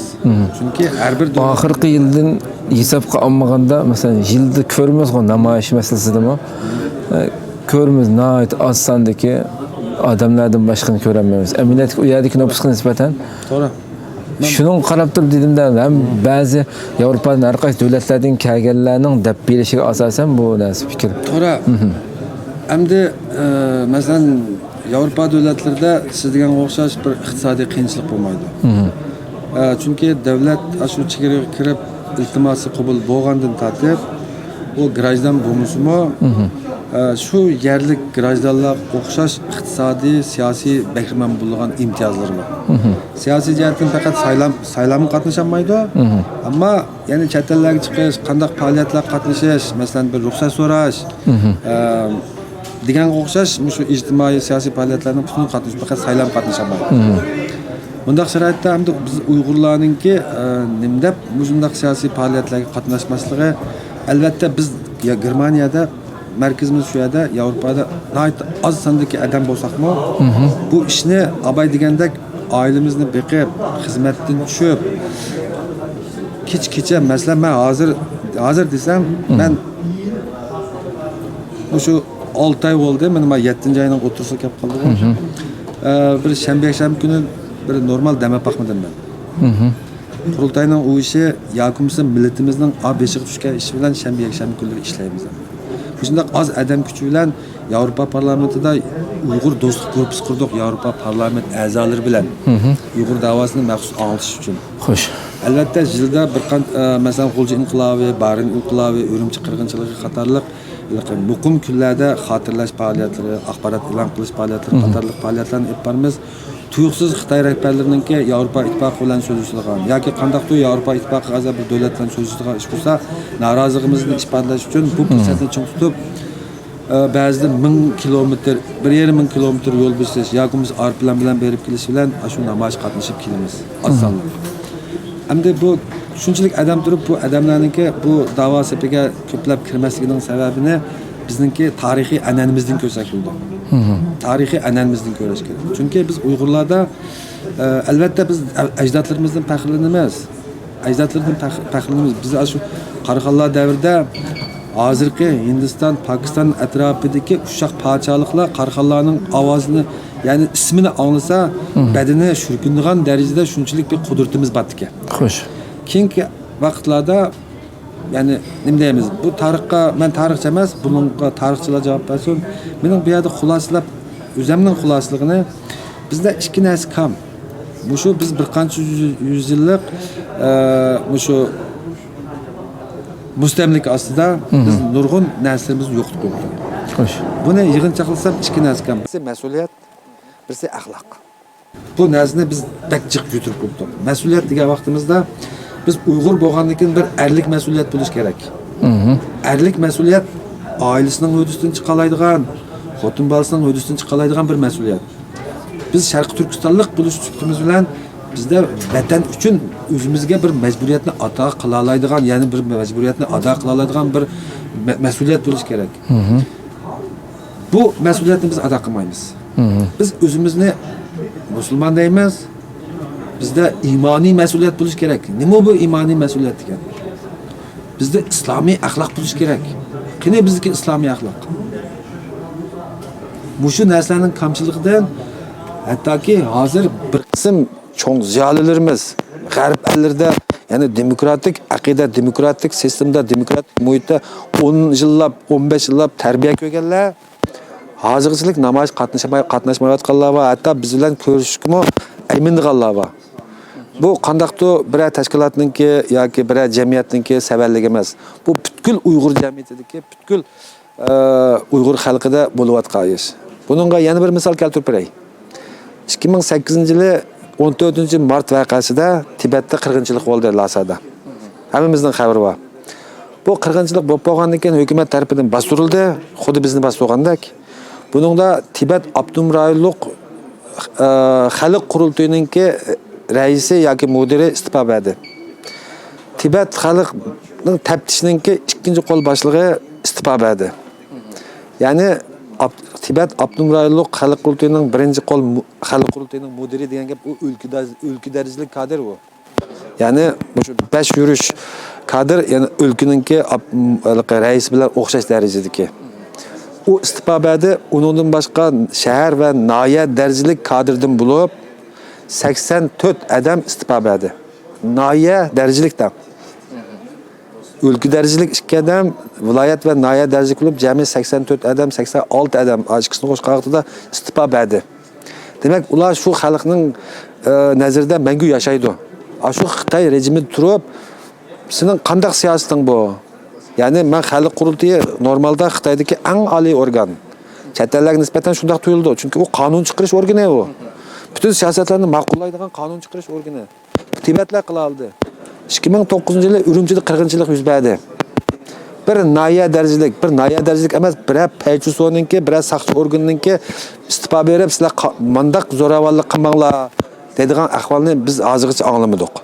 چۈنكى ھەر بىر دۆلەت ئاخىرقى يىلدىن ھېسابقا ئالمىغاندا، مەسىلەن، يىلدا كۆرىمىزغۇ نامايىش مەسىلىسىدىمۇ، ئە، كۆرىمىز ناھايىتى ئاز ساندىكى ئادەملەردىن باشقىنى كۆرەلمەيمىز. ئەمەلىيەتتىكى ئۇ يەردىكى نوپۇسقا نىسبەتەن. توغرا. شۇنىڭغا قاراپ تۇرۇپ دېدىمدە، ھەم بەزى ياۋروپادىن ھەر قايسى دۆلەتلەردىن كەلگەنلەرنىڭ دەپ بېرىشىگە ئاساسەن بۇ نەرسە پىكىر. توغرا. ئەمدى، ئە، مەسىلەن، ياۋروپا دۆلەتلىرىدە سىز دېگەنگە ئوخشاش بىر ئىقتىسادىي قىيىنچىلىق بولمايدۇ. ئە، چۈنكى دۆلەت ئاشۇ چېگرىگە كىرىپ ئىلتىماسى قوبۇل بولغاندىن تارتىپ، ئۇ گراژدان بولمىسىمۇ، ئە، شۇ يەرلىك گراژدانلارغا ئوخشاش ئىقتىسادىي، سىياسىي بەھرىمەن بولىدىغان ئىمتىيازلىرى بار. سىياسىي جەھەتتىن پەقەت سايلام، سايلامغا قاتنىشالمايدۇ، ئەمما يەنى چەت ئەللەرگە چىقىش، قانداق پائالىيەتلەرگە قاتنىشىش، مەسىلەن، بىر رۇخسەت سوراش، ئە، دېگەنگە ئوخشاش مۇشۇ ئىجتىمائىي، سىياسىي پائالىيەتلەرنىڭ پۈتۈنى قاتنىشىپ، پەقەت سايلامغا قاتنىشالمايدۇ. بۇنداق شارائىتتا ئەمدى بىز ئۇيغۇرلارنىڭكى، ئە، نېمە دەپ مۇشۇنداق سىياسىي پائالىيەتلەرگە قاتناشماسلىقى، ئەلۋەتتە، بىز يا گېرمانىيەدە، مەركىزىمىز شۇ يەردە، ياۋروپادا ناھايىتى ئاز ساندىكى ئادەم بولساقمۇ، بۇ ئىشنى ئاباي دېگەندەك ئائىلىمىزنى بېقىپ، خىزمەتتىن چۈشۈپ، كېچە-كېچە، مەسىلەن، مەن ھازىر، ھازىر دېسەم، مەن مۇشۇ ئالتە ئاي بولدى، مانا، مانا يەتتىنچى ئاينىڭ ئوتتۇرىسىغا كەپ قالدىغۇ. ئە، بىر شەنبە، يەكشەنبە كۈنى بىر نورمال دەم ئېلىپ باقمىدىم مەن. قۇرۇلتاينىڭ ئۇ ئىشى ياكى بولمىسا مىللىتىمىزنىڭ ئا بېشىغا چۈشكەن ئىشى بىلەن شەنبە، يەكشەنبە كۈنلىرى ئىشلەيمىز. مۇشۇنداق ئاز ئادەم كۈچى بىلەن ياۋروپا پارلامېنتىدا ئۇيغۇر دوستلۇق گۇرۇپپىسى قۇردۇق، ياۋروپا پارلامېنت ئەزالىرى بىلەن ئۇيغۇر داۋاسىنى مەخسۇس ئاڭلىتىش ئۈچۈن. خوش. ئەلۋەتتە، يىلدا بىر قان-، ئە، مەسىلەن، غۇلجا ئىنقىلابى، بارىن ئىنقىلابى، ئۈرۈمچى قىرغىنچىلىقى قاتارلىق مۇقىم كۈنلەردە خاتىرىلەش پائالىيەتلىرى، ئاخبارات ئېلان قىلىش پائالىيەتلىرى قاتارلىق پائالىيەتلەرنى ئېلىپ بارىمىز. تۇيۇقسىز خىتاي رەھبەرلىرىنىڭكى ياۋروپا ئىتتىپاقى بىلەن سۆزلىشىدىغان ياكى قانداقتۇر ياۋروپا ئىتتىپاقىغا ئەزا بىر دۆلەت بىلەن سۆزلىشىدىغان ئىش بولسا، نارازىلىقىمىزنى ئىپادىلەش ئۈچۈن بۇ پۇرسەتنى چىڭ تۇتۇپ، ئە، بەزىدە مىڭ كىلومېتىر، بىر يېرىم مىڭ كىلومېتىر يول بېسىش ياكى بولمىسا ئايروپىلان بىلەن بېرىپ كېلىش بىلەن ئاشۇ نامايىشقا قاتنىشىپ كېلىمىز. ئاز سانلىق. ئەمدى بۇ شۇنچىلىك ئادەم تۇرۇپ، بۇ ئادەملەرنىڭكى بۇ داۋا سېپىگە كۆپلەپ كىرمەسلىكىنىڭ سەۋەبىنى بىزنىڭكى تارىخىي ئەنئەنىمىزدىن كۆرسەك بولىدۇ. تارىخىي ئەنئەنىمىزدىن كۆرۈش كېرەك. چۈنكى بىز ئۇيغۇرلاردا، ئە، ئەلۋەتتە، بىز ئە-، ئەجدادلىرىمىزدىن پەخىرلىنىمىز. ئەجدادلىرىدىن پەخ-، پەخىرلىنىمىز. بىز ئاشۇ قاراخانلار دەۋرىدە ھازىرقى ھىندىستان، پاكىستان ئەتراپىدىكى ئۇششاق پادىشاھلىقلار قاراخانلارنىڭ ئاۋازىنى، يەنى ئىسمىنى ئاڭلىسا، بەدىنى شۈركۈنىدىغان دەرىجىدە شۇنچىلىك بىر قۇدرىتىمىز بارتىكەن. خوش. كېيىنكى ۋاقىتلاردا، يەنى نېمە دەيمىز، بۇ تارىخقا، مەن تارىخچى ئەمەس، بۇنىڭغا تارىخچىلار جاۋاب بەرسۇن. مېنىڭ بۇ يەردە خۇلاسىلەپ، ئۆزەمنىڭ خۇلاسىلىقىنى، بىزدە ئىككى نەرسە كام. مۇشۇ بىز بىر قانچە يۈز، يۈز يىللىق، ئە، مۇشۇ مۇستەملىكە ئاستىدا بىز نۇرغۇن نەرسىلىرىمىزنى يوقىتىپ قويۇپتۇق. خوش. بۇنى يىغىنچاقلىسام، ئىككى نەرسە كام. بىرسى مەسئۇلىيەت، بىرسى ئەخلاق. بۇ نەرسىنى بىز بەك جىق كۆتۈرۈپ قويۇپتۇق. مەسئۇلىيەت دېگەن ۋاقتىمىزدا بىز ئۇيغۇر بولغاندىن كېيىن بىر ئەرلىك مەسئۇلىيەت بولۇش كېرەك. ئەرلىك مەسئۇلىيەت ئائىلىسىنىڭ ھۆددىسىدىن چىقالايدىغان، خوتۇن بالىسىنىڭ ھۆددىسىدىن چىقالايدىغان بىر مەسئۇلىيەت. بىز شەرقىي تۈركىستانلىق بولۇش سۈپىتىمىز بىلەن بىزدە ۋەتەن ئۈچۈن ئۆزىمىزگە بىر مەجبۇرىيەتنى ئادا قىلالايدىغان، يەنى بىر مەجبۇرىيەتنى ئادا قىلالايدىغان بىر مە-، مەسئۇلىيەت بولۇش كېرەك. بۇ مەسئۇلىيەتنى بىز ئادا قىلمايمىز. بىز ئۆزىمىزنى مۇسۇلمان دەيمىز. بىزدە ئىمانىي مەسئۇلىيەت بولۇش كېرەك. نېمە بۇ ئىمانىي مەسئۇلىيەت دېگەن؟ بىزدە ئىسلامىي ئەخلاق بولۇش كېرەك. قېنى بىزدىكى ئىسلامىي ئەخلاق؟ مۇشۇ نەرسىلەرنىڭ كامچىلىقىدىن ھەتتاكى ھازىر بىر قىسىم چوڭ زىيالىيلىرىمىز غەرب ئەللىرىدە، يەنى دېموكراتىك ئەقىدە، دېموكراتىك سىستېمىدا، دېموكراتىك مۇھىتتا ئون يىللاپ، ئون بەش يىللاپ تەربىيە كۆرگەنلەر ھازىرغىچىلىك نامايىشقا قاتنىشماي، قاتناشمايۋاتقانلار بار، ھەتتا بىز بىلەن كۆرۈشۈشكىمۇ ئەيمىنىدىغانلار بار. بۇ قانداقتۇر بىرەر تەشكىلاتنىڭكى ياكى بىرەر جەمئىيەتنىڭكى سەۋەنلىكى ئەمەس. بۇ پۈتكۈل ئۇيغۇر جەمئىيىتىدىكى، پۈتكۈل، ئە، ئۇيغۇر خەلقىدە بولۇۋاتقان ئىش. بۇنىڭغا يەنە بىر مىسال كەلتۈرۈپ بېرەي. ئىككى مىڭ سەككىزىنچى يىلى ئون تۆتىنچى مارت ۋەقەسىدە تىبەتتە قىرغىنچىلىق بولدى، لاسادا. ھەممىمىزنىڭ خەۋىرى بار. بۇ قىرغىنچىلىق بولۇپ بولغاندىن كېيىن ھۆكۈمەت تەرىپىدىن باستۇرۇلدى، خۇددى بىزنى باستۇرغاندەك. بۇنىڭدا تىبەت ئاپتونوم رايونلۇق، ئە، خەلق قۇرۇلتىيىنىڭكى رەئىسى ياكى مۇدىرى ئىستېپا بەردى. تىبەت خەلقنىڭ تەپتىشىنىڭكى ئىككىنچى قول باشلىقى ئىستېپا بەردى. يەنى ئاپ-، تىبەت ئاپتونوم رايونلۇق خەلق قۇرۇلتىيىنىڭ بىرىنچى قول مۇ-، خەلق قۇرۇلتىيىنىڭ مۇدىرى دېگەن گەپ، ئۇ ئۆلكە دەر-، ئۆلكە دەرىجىلىك كادىر ئۇ. يەنى مۇشۇ بەش يۈرۈش كادىر، يەنى ئۆلكىنىڭكى ئاپ-، م-، ھېلىقى رەئىسى بىلەن ئوخشاش دەرىجىدىكى. ئۇ ئىستېپا بەردى. ئۇنىڭدىن باشقا شەھەر ۋە ناھىيە دەرىجىلىك كادىردىن بولۇپ سەكسەن تۆت ئادەم ئىستېپا بەردى. ناھىيە دەرىجىلىك دەڭ. ئۆلكە دەرىجىلىك ئىككى ئادەم، ۋىلايەت ۋە ناھىيە دەرىجىلىك بولۇپ جەمئىي سەكسەن تۆت ئادەم، سەكسەن ئالتە ئادەم، ئىككىسىنى قوشقان ۋاقتىدا ئىستېپا بەردى. دېمەك، ئۇلار شۇ خەلقنىڭ، ئە، نەزىرىدە مەڭگۈ ياشايدۇ. ئاشۇ خىتاي رېجىمىدا تۇرۇپ، سېنىڭ قانداق سىياسىتىڭ بۇ؟ يەنى مەن خەلق قۇرۇلتىيى نورمالدا خىتايدىكى ئەڭ ئالىي ئورگان. چەت ئەللەرگە نىسبەتەن شۇنداق تۇيۇلىدۇ. چۈنكى ئۇ قانۇن چىقىرىش ئورگىنى ئۇ. پۈتۈن سىياسەتلەرنى ماقۇللايدىغان قانۇن چىقىرىش ئورگىنى. تىبەتلەر قىلالىدى. ئىككى مىڭ توققۇزىنچى يىلى ئۈرۈمچىدە قىرغىنچىلىق يۈز بەردى. بىر ناھىيە دەرىجىلىك، بىر ناھىيە دەرىجىلىك ئەمەس، بىرەر پەيچۇسونىڭكى، بىرەر ساقچى ئورگىنىنىڭكى ئىستېپا بېرىپ، سىلەر قا-، مانداق زوراۋانلىق قىلماڭلار، دەيدىغان ئەھۋالنى بىز ھازىرغىچە ئاڭلىمىدۇق.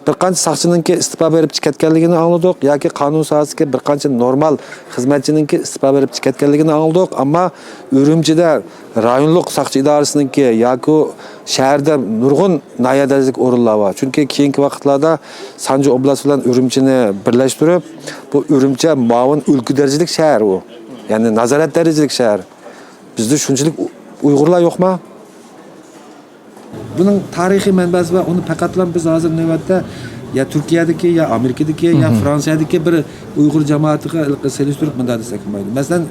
بىر قانچە ساقچىنىڭكى ئىستېپا بېرىپ كەتكەنلىكىنى ئاڭلىدۇق ياكى قانۇن ساھەسىدىكى بىر قانچە نورمال خىزمەتچىنىڭكى ئىستېپا بېرىپ كەتكەنلىكىنى ئاڭلىدۇق، ئەمما ئۈرۈمچىدە رايونلۇق ساقچى ئىدارىسىنىڭكى ياكى شەھەردە نۇرغۇن ناھايەت دەرىجىلىك ئورۇنلار بار. چۈنكى كېيىنكى ۋاقىتلاردا سانجى ئوبلاست بىلەن ئۈرۈمچىنى بىرلەشتۈرۈپ، بۇ ئۈرۈمچى مۇئاۋىن ئۆلكە دەرىجىلىك شەھەر ئۇ. يەنى نازارەت دەرىجىلىك شەھەر. بىزدە شۇنچىلىك ئۇ-، ئۇيغۇرلار يوقما؟ بۇنىڭ تارىخىي مەنبەسى بار. ئۇنى پەقەتلا بىز ھازىر نۆۋەتتە يا تۈركىيەدىكى، يا ئامېرىكىدىكى، يا فرانسىيەدىكى بىر ئۇيغۇر جامائىتىگە سېلىشتۇرۇپ مۇنداق دېسەك بولمايدۇ. مەسىلەن،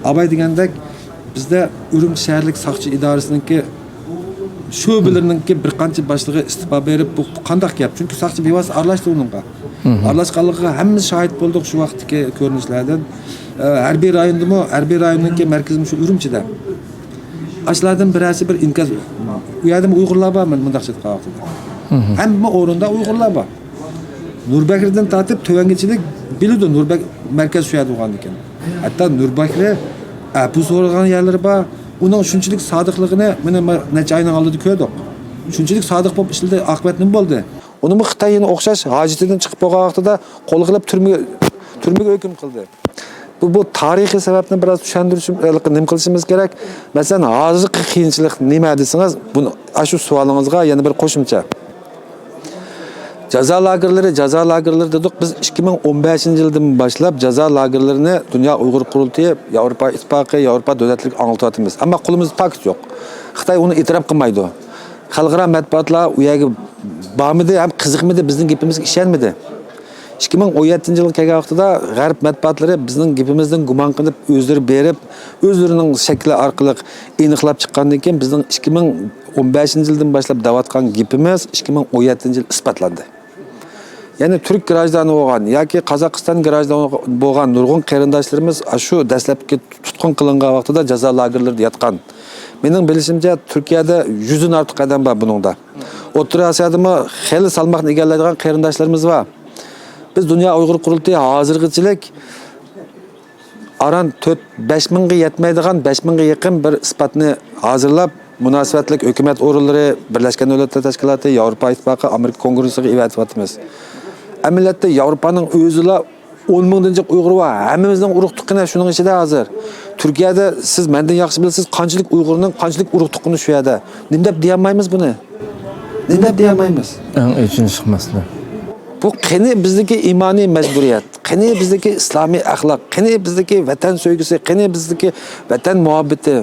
ئاباي دېگەندەك، بىزدە ئۈرۈمچى شەھەرلىك ساقچى ئىدارىسىنىڭكى شۆبىلىرىنىڭكى بىر قانچە باشلىقى ئىستېپا بېرىپ، بۇ قانداق گەپ؟ چۈنكى ساقچى بىۋاسىتە ئارىلاشتى ئۇنىڭغا. ئارىلاشقانلىقىغا ھەممىمىز شاھىت بولدۇق شۇ ۋاقىتتىكى كۆرۈنۈشلەردىن. ئە، ھەربىي رايوندىمۇ، ھەربىي رايوننىڭكى مەركىزىمۇ شۇ ئۈرۈمچىدە. ئاشۇلاردىن بىرەرسى بىر ئىنكاس، ئۇ يەردىمۇ ئۇيغۇرلار بار، مەن مۇنداق ئېيتقان ۋاقتىدا. ھەممە ئورۇندا ئۇيغۇرلار بار. نۇربەكرىدىن تارتىپ تۆۋەنگىچىلىك بىلىدۇ، نۇربەك مەركەز شۇ يەردە بولغاندىكىن. ھەتتا نۇربەكرى ئەپۇ سورىغان يەرلىرى بار. ئۇنىڭ شۇنچىلىك سادىقلىقىنى مانا نەچچە ئاينىڭ ئالدىدا كۆردۇق. شۇنچىلىك سادىق بولۇپ ئىشلىدى، ئاقىۋەت نېمە بولدى؟ ئۇنىمۇ خىتاي يەنە ئوخشاش ھاجىتىدىن چىقىپ بولغان ۋاقتىدا قولغا ئېلىپ تۈرمىگە، تۈرمىگە ھۆكۈم قىلدى. بۇ، بۇ تارىخىي سەۋەبنى بىراز چۈشەندۈرۈشۈم، نېمە قىلىشىمىز كېرەك. مەسىلەن، ھازىرقى قىيىنچىلىق نېمە دېسىڭىز، بۇنى، ئاشۇ سوئالىڭىزغا يەنە بىر قوشۇمچە. جازا لاگېرلىرى، جازا لاگېرلىرى دېدۇق. بىز ئىككى مىڭ ئون بەشىنچى يىلدىن باشلاپ جازا لاگېرلىرىنى دۇنيا ئۇيغۇر قۇرۇلتىيى، ياۋروپا ئىتتىپاقى، ياۋروپا دۆلەتلىرىگە ئاڭلىتىۋاتىمىز. ئەمما قولىمىزدا پاكىت يوق. خىتاي ئۇنى ئېتىراپ قىلمايدۇ. خەلقئارا مەتبۇئاتلار ئۇ يەرگە بارمىدى ھەم قىزىقمىدى، بىزنىڭ گېپىمىزگە ئىشەنمىدى. ئىككى مىڭ ئون يەتتىنچى يىلغا كەلگەن ۋاقتىدا غەرب مەتبۇئاتلىرى بىزنىڭ گېپىمىزدىن گۇمان قىلىپ، ئۆزلىرى بېرىپ، ئۆزلىرىنىڭ شەكلى ئارقىلىق ئېنىقلاپ چىققاندىن كېيىن، بىزنىڭ ئىككى مىڭ ئون بەشىنچى يىلدىن باشلاپ دەۋاتقان گېپىمىز ئىككى مىڭ ئون يەتتىنچى يىل ئىسپاتلاندى. يەنى تۈرك گراژدانى بولغان ياكى قازاقىستان گراژدانى بولغان نۇرغۇن قېرىنداشلىرىمىز شۇ دەسلەپكى تۇتقۇن قىلىنغان ۋاقتىدا جازا لاگېرلىرىدا ياتقان. مېنىڭ بىلىشىمچە، تۈركىيەدە يۈزدىن ئارتۇق ئادەم بار بۇنىڭدا. ئوتتۇرا ئاسىيادىمۇ خېلى سالماقنى ئىگىلەيدىغان قېرىنداشلىرىمىز بار. بىز دۇنيا ئۇيغۇر قۇرۇلتىيى ھازىرغىچىلىك ئاران تۆت، بەش مىڭغا يەتمەيدىغان، بەش مىڭغا يېقىن بىر ئىسپاتنى ھازىرلاپ، مۇناسىۋەتلىك ھۆكۈمەت ئورۇنلىرى، بىرلەشكەن دۆلەتلەر تەشكىلاتى، ياۋروپا ئىتتىپاقى، ئامېرىكا كونگرېسسىغا ئېۋەتىۋاتىمىز. ئەمەلىيەتتە ياۋروپانىڭ ئۆزىلا ئون مىڭدىن جىق ئۇيغۇرى بار. ھەممىمىزنىڭ ئۇرۇق تۇغقىنى شۇنىڭ ئىچىدە ھازىر. تۈركىيەدە سىز مەندىن ياخشى بىلىسىز، قانچىلىك ئۇيغۇرنىڭ قانچىلىك ئۇرۇق تۇغقىنى شۇ يەردە. نېمە دەپ دېيەلمەيمىز بۇنى؟ نېمە دەپ دېيەلمەيمىز؟ ئەڭ ئېچىنىشلىق مەسىلە. بۇ قېنى بىزدىكى ئىمانىي مەجبۇرىيەت؟ قېنى بىزدىكى ئىسلامىي ئەخلاق؟ قېنى بىزدىكى ۋەتەن سۆيگۈسى؟ قېنى بىزدىكى ۋەتەن مۇھەببىتى؟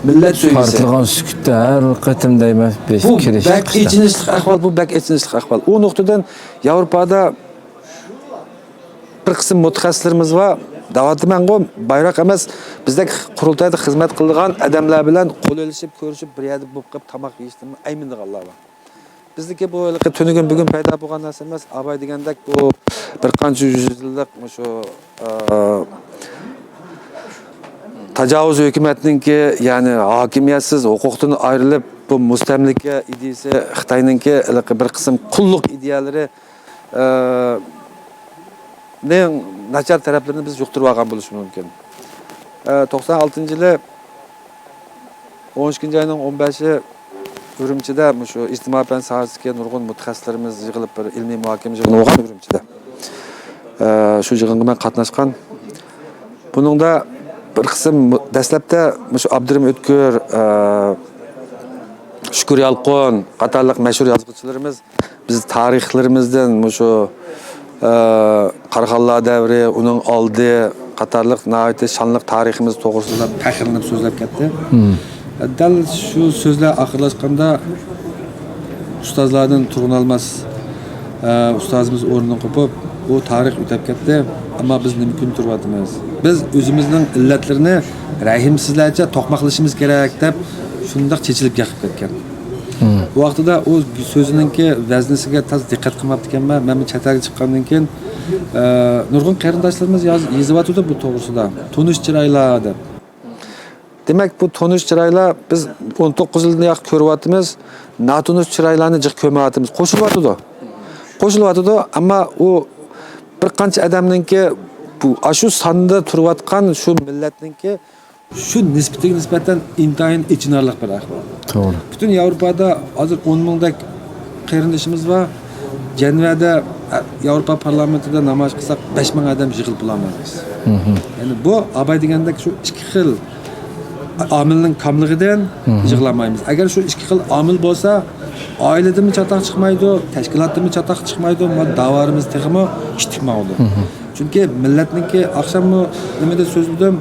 مىللەت سۆيگۈسى؟ تارتىلغان سۈكۈتتە ھەر قېتىم دەيمەن، بۇ بەك ئېچىنىشلىق ئەھۋال، بۇ بەك ئېچىنىشلىق ئەھۋال. ئۇ نۇقتىدىن ياۋروپادا بىر قىسىم مۇتەخەسسىسلىرىمىز بار. دەۋاتىمەنغۇ، بايراق ئەمەس، بىزدەك قۇرۇلتايدا خىزمەت قىلىدىغان ئادەملەر بىلەن قول ئېلىشىپ، كۆرۈشۈپ، بىر يەردە بولۇپ قېلىپ تاماق يېيىشتىنمۇ ئەيمىنىدىغانلار بار. بىزدىكى بۇ ھېلىقى تۈنۈگۈن بۈگۈن پەيدا بولغان نەرسە ئەمەس. ئاباي دېگەندەك، بۇ بىر قانچە يۈز يىللىق مۇشۇ، ئە، تاجاۋۇز ھۆكۈمەتنىڭكى، يەنى ھاكىمىيەتسىز، ھوقۇقتىن ئايرىلىپ، بۇ مۇستەملىكە ئىدىيىسى، خىتاينىڭكى ھېلىقى بىر قىسىم قۇللۇق ئىدىيەلىرى، ئە، نىڭ ناچار تەرەپلىرىنى بىز يۇقتۇرۇپ ئالغان بولۇشى مۇمكىن. ئە، توقسان ئالتىنچى يىلى ئون ئىككىنچى ئاينىڭ ئون بەشى ئۈرۈمچىدە مۇشۇ ئىجتىمائىي پەن ساھەسىدىكى نۇرغۇن مۇتەخەسسىسلىرىمىز يىغىلىپ، بىر ئىلمىي مۇھاكىمە يىغىنى بولغان ئۈرۈمچىدە. ئە، شۇ يىغىنغا مەن قاتناشقان. بۇنىڭدا بىر قىسىم مۇ-، دەسلەپتە مۇشۇ ئابدۇرېھىم ئۆتكۈر، ئە، شۈكۈر يالقۇن قاتارلىق مەشھۇر يازغۇچىلىرىمىز بىز تارىخلىرىمىزدىن مۇشۇ، ئە، قاراخانلار دەۋرى، ئۇنىڭ ئالدى قاتارلىق ناھايىتى شانلىق تارىخىمىز توغرىسىدا پەخىرلىنىپ سۆزلەپ كەتتى. دەل شۇ سۆزلەر ئاخىرلاشقاندا ئۇستازلاردىن تۇرغۇن ئالماس، ئە، ئۇستازىمىز ئورنىدىن قوپۇپ، ئۇ تارىخ ئۆتۈپ كەتتى، ئەمما بىز نېمە كۈن تۇرۇۋاتىمىز؟ بىز ئۆزىمىزنىڭ ئىللەتلىرىنى رەھىمسىزلەرچە توقماقلىشىمىز كېرەك، دەپ شۇنداق چېچىلىپ ياقىپ كەتكەن. بۇ ۋاقتىدا ئۇ سۆزىنىڭكى ۋەزنىسىگە تاز دىققەت قىلماپتىكەنمەن. مەنمۇ چەت ئەلگە چىققاندىن كېيىن، ئە، نۇرغۇن قېرىنداشلىرىمىز ياز-، يېزىۋاتىدۇ بۇ توغرىسىدا. تونۇش چىرايلار دەپ. دېمەك، بۇ تونۇش چىرايلار، بىز ئون توققۇز يىلدىن ياق كۆرۈۋاتىمىز، ناتونۇش چىرايلارنى جىق كۆرمەيۋاتىمىز. قوشۇلۇۋاتىدۇ. قوشۇلۇۋاتىدۇ، ئەمما ئۇ بىر قانچە ئادەمنىڭكى، بۇ، ئاشۇ ساندا تۇرۇۋاتقان شۇ مىللەتنىڭكى شۇ نىسبىتىگە نىسبەتەن ئىنتايىن ئېچىنارلىق بىر ئەھۋال. توغرا. پۈتۈن ياۋروپادا ھازىر ئون مىڭدەك قېرىندىشىمىز بار. جەنۋەدە، ئە، ياۋروپا پارلامېنتىدا نامايىش قىلساق، بەش مىڭ ئادەم يىغىلىپ بولالمايمىز. يەنى بۇ ئاباي دېگەندەك شۇ ئىككى خىل ئامىلنىڭ كاملىقىدىن يىغلالمايمىز. ئەگەر شۇ ئىككى خىل ئامىل بولسا، ئائىلىدىنمۇ چاتاق چىقمايدۇ، تەشكىلاتتىنمۇ چاتاق چىقمايدۇ، ما داۋالىرىمىز تېخىمۇ ئىتتىك ماڭىدۇ. چۈنكى مىللەتنىڭكى، ئاخشاممۇ نېمىدە سۆزلىدىم،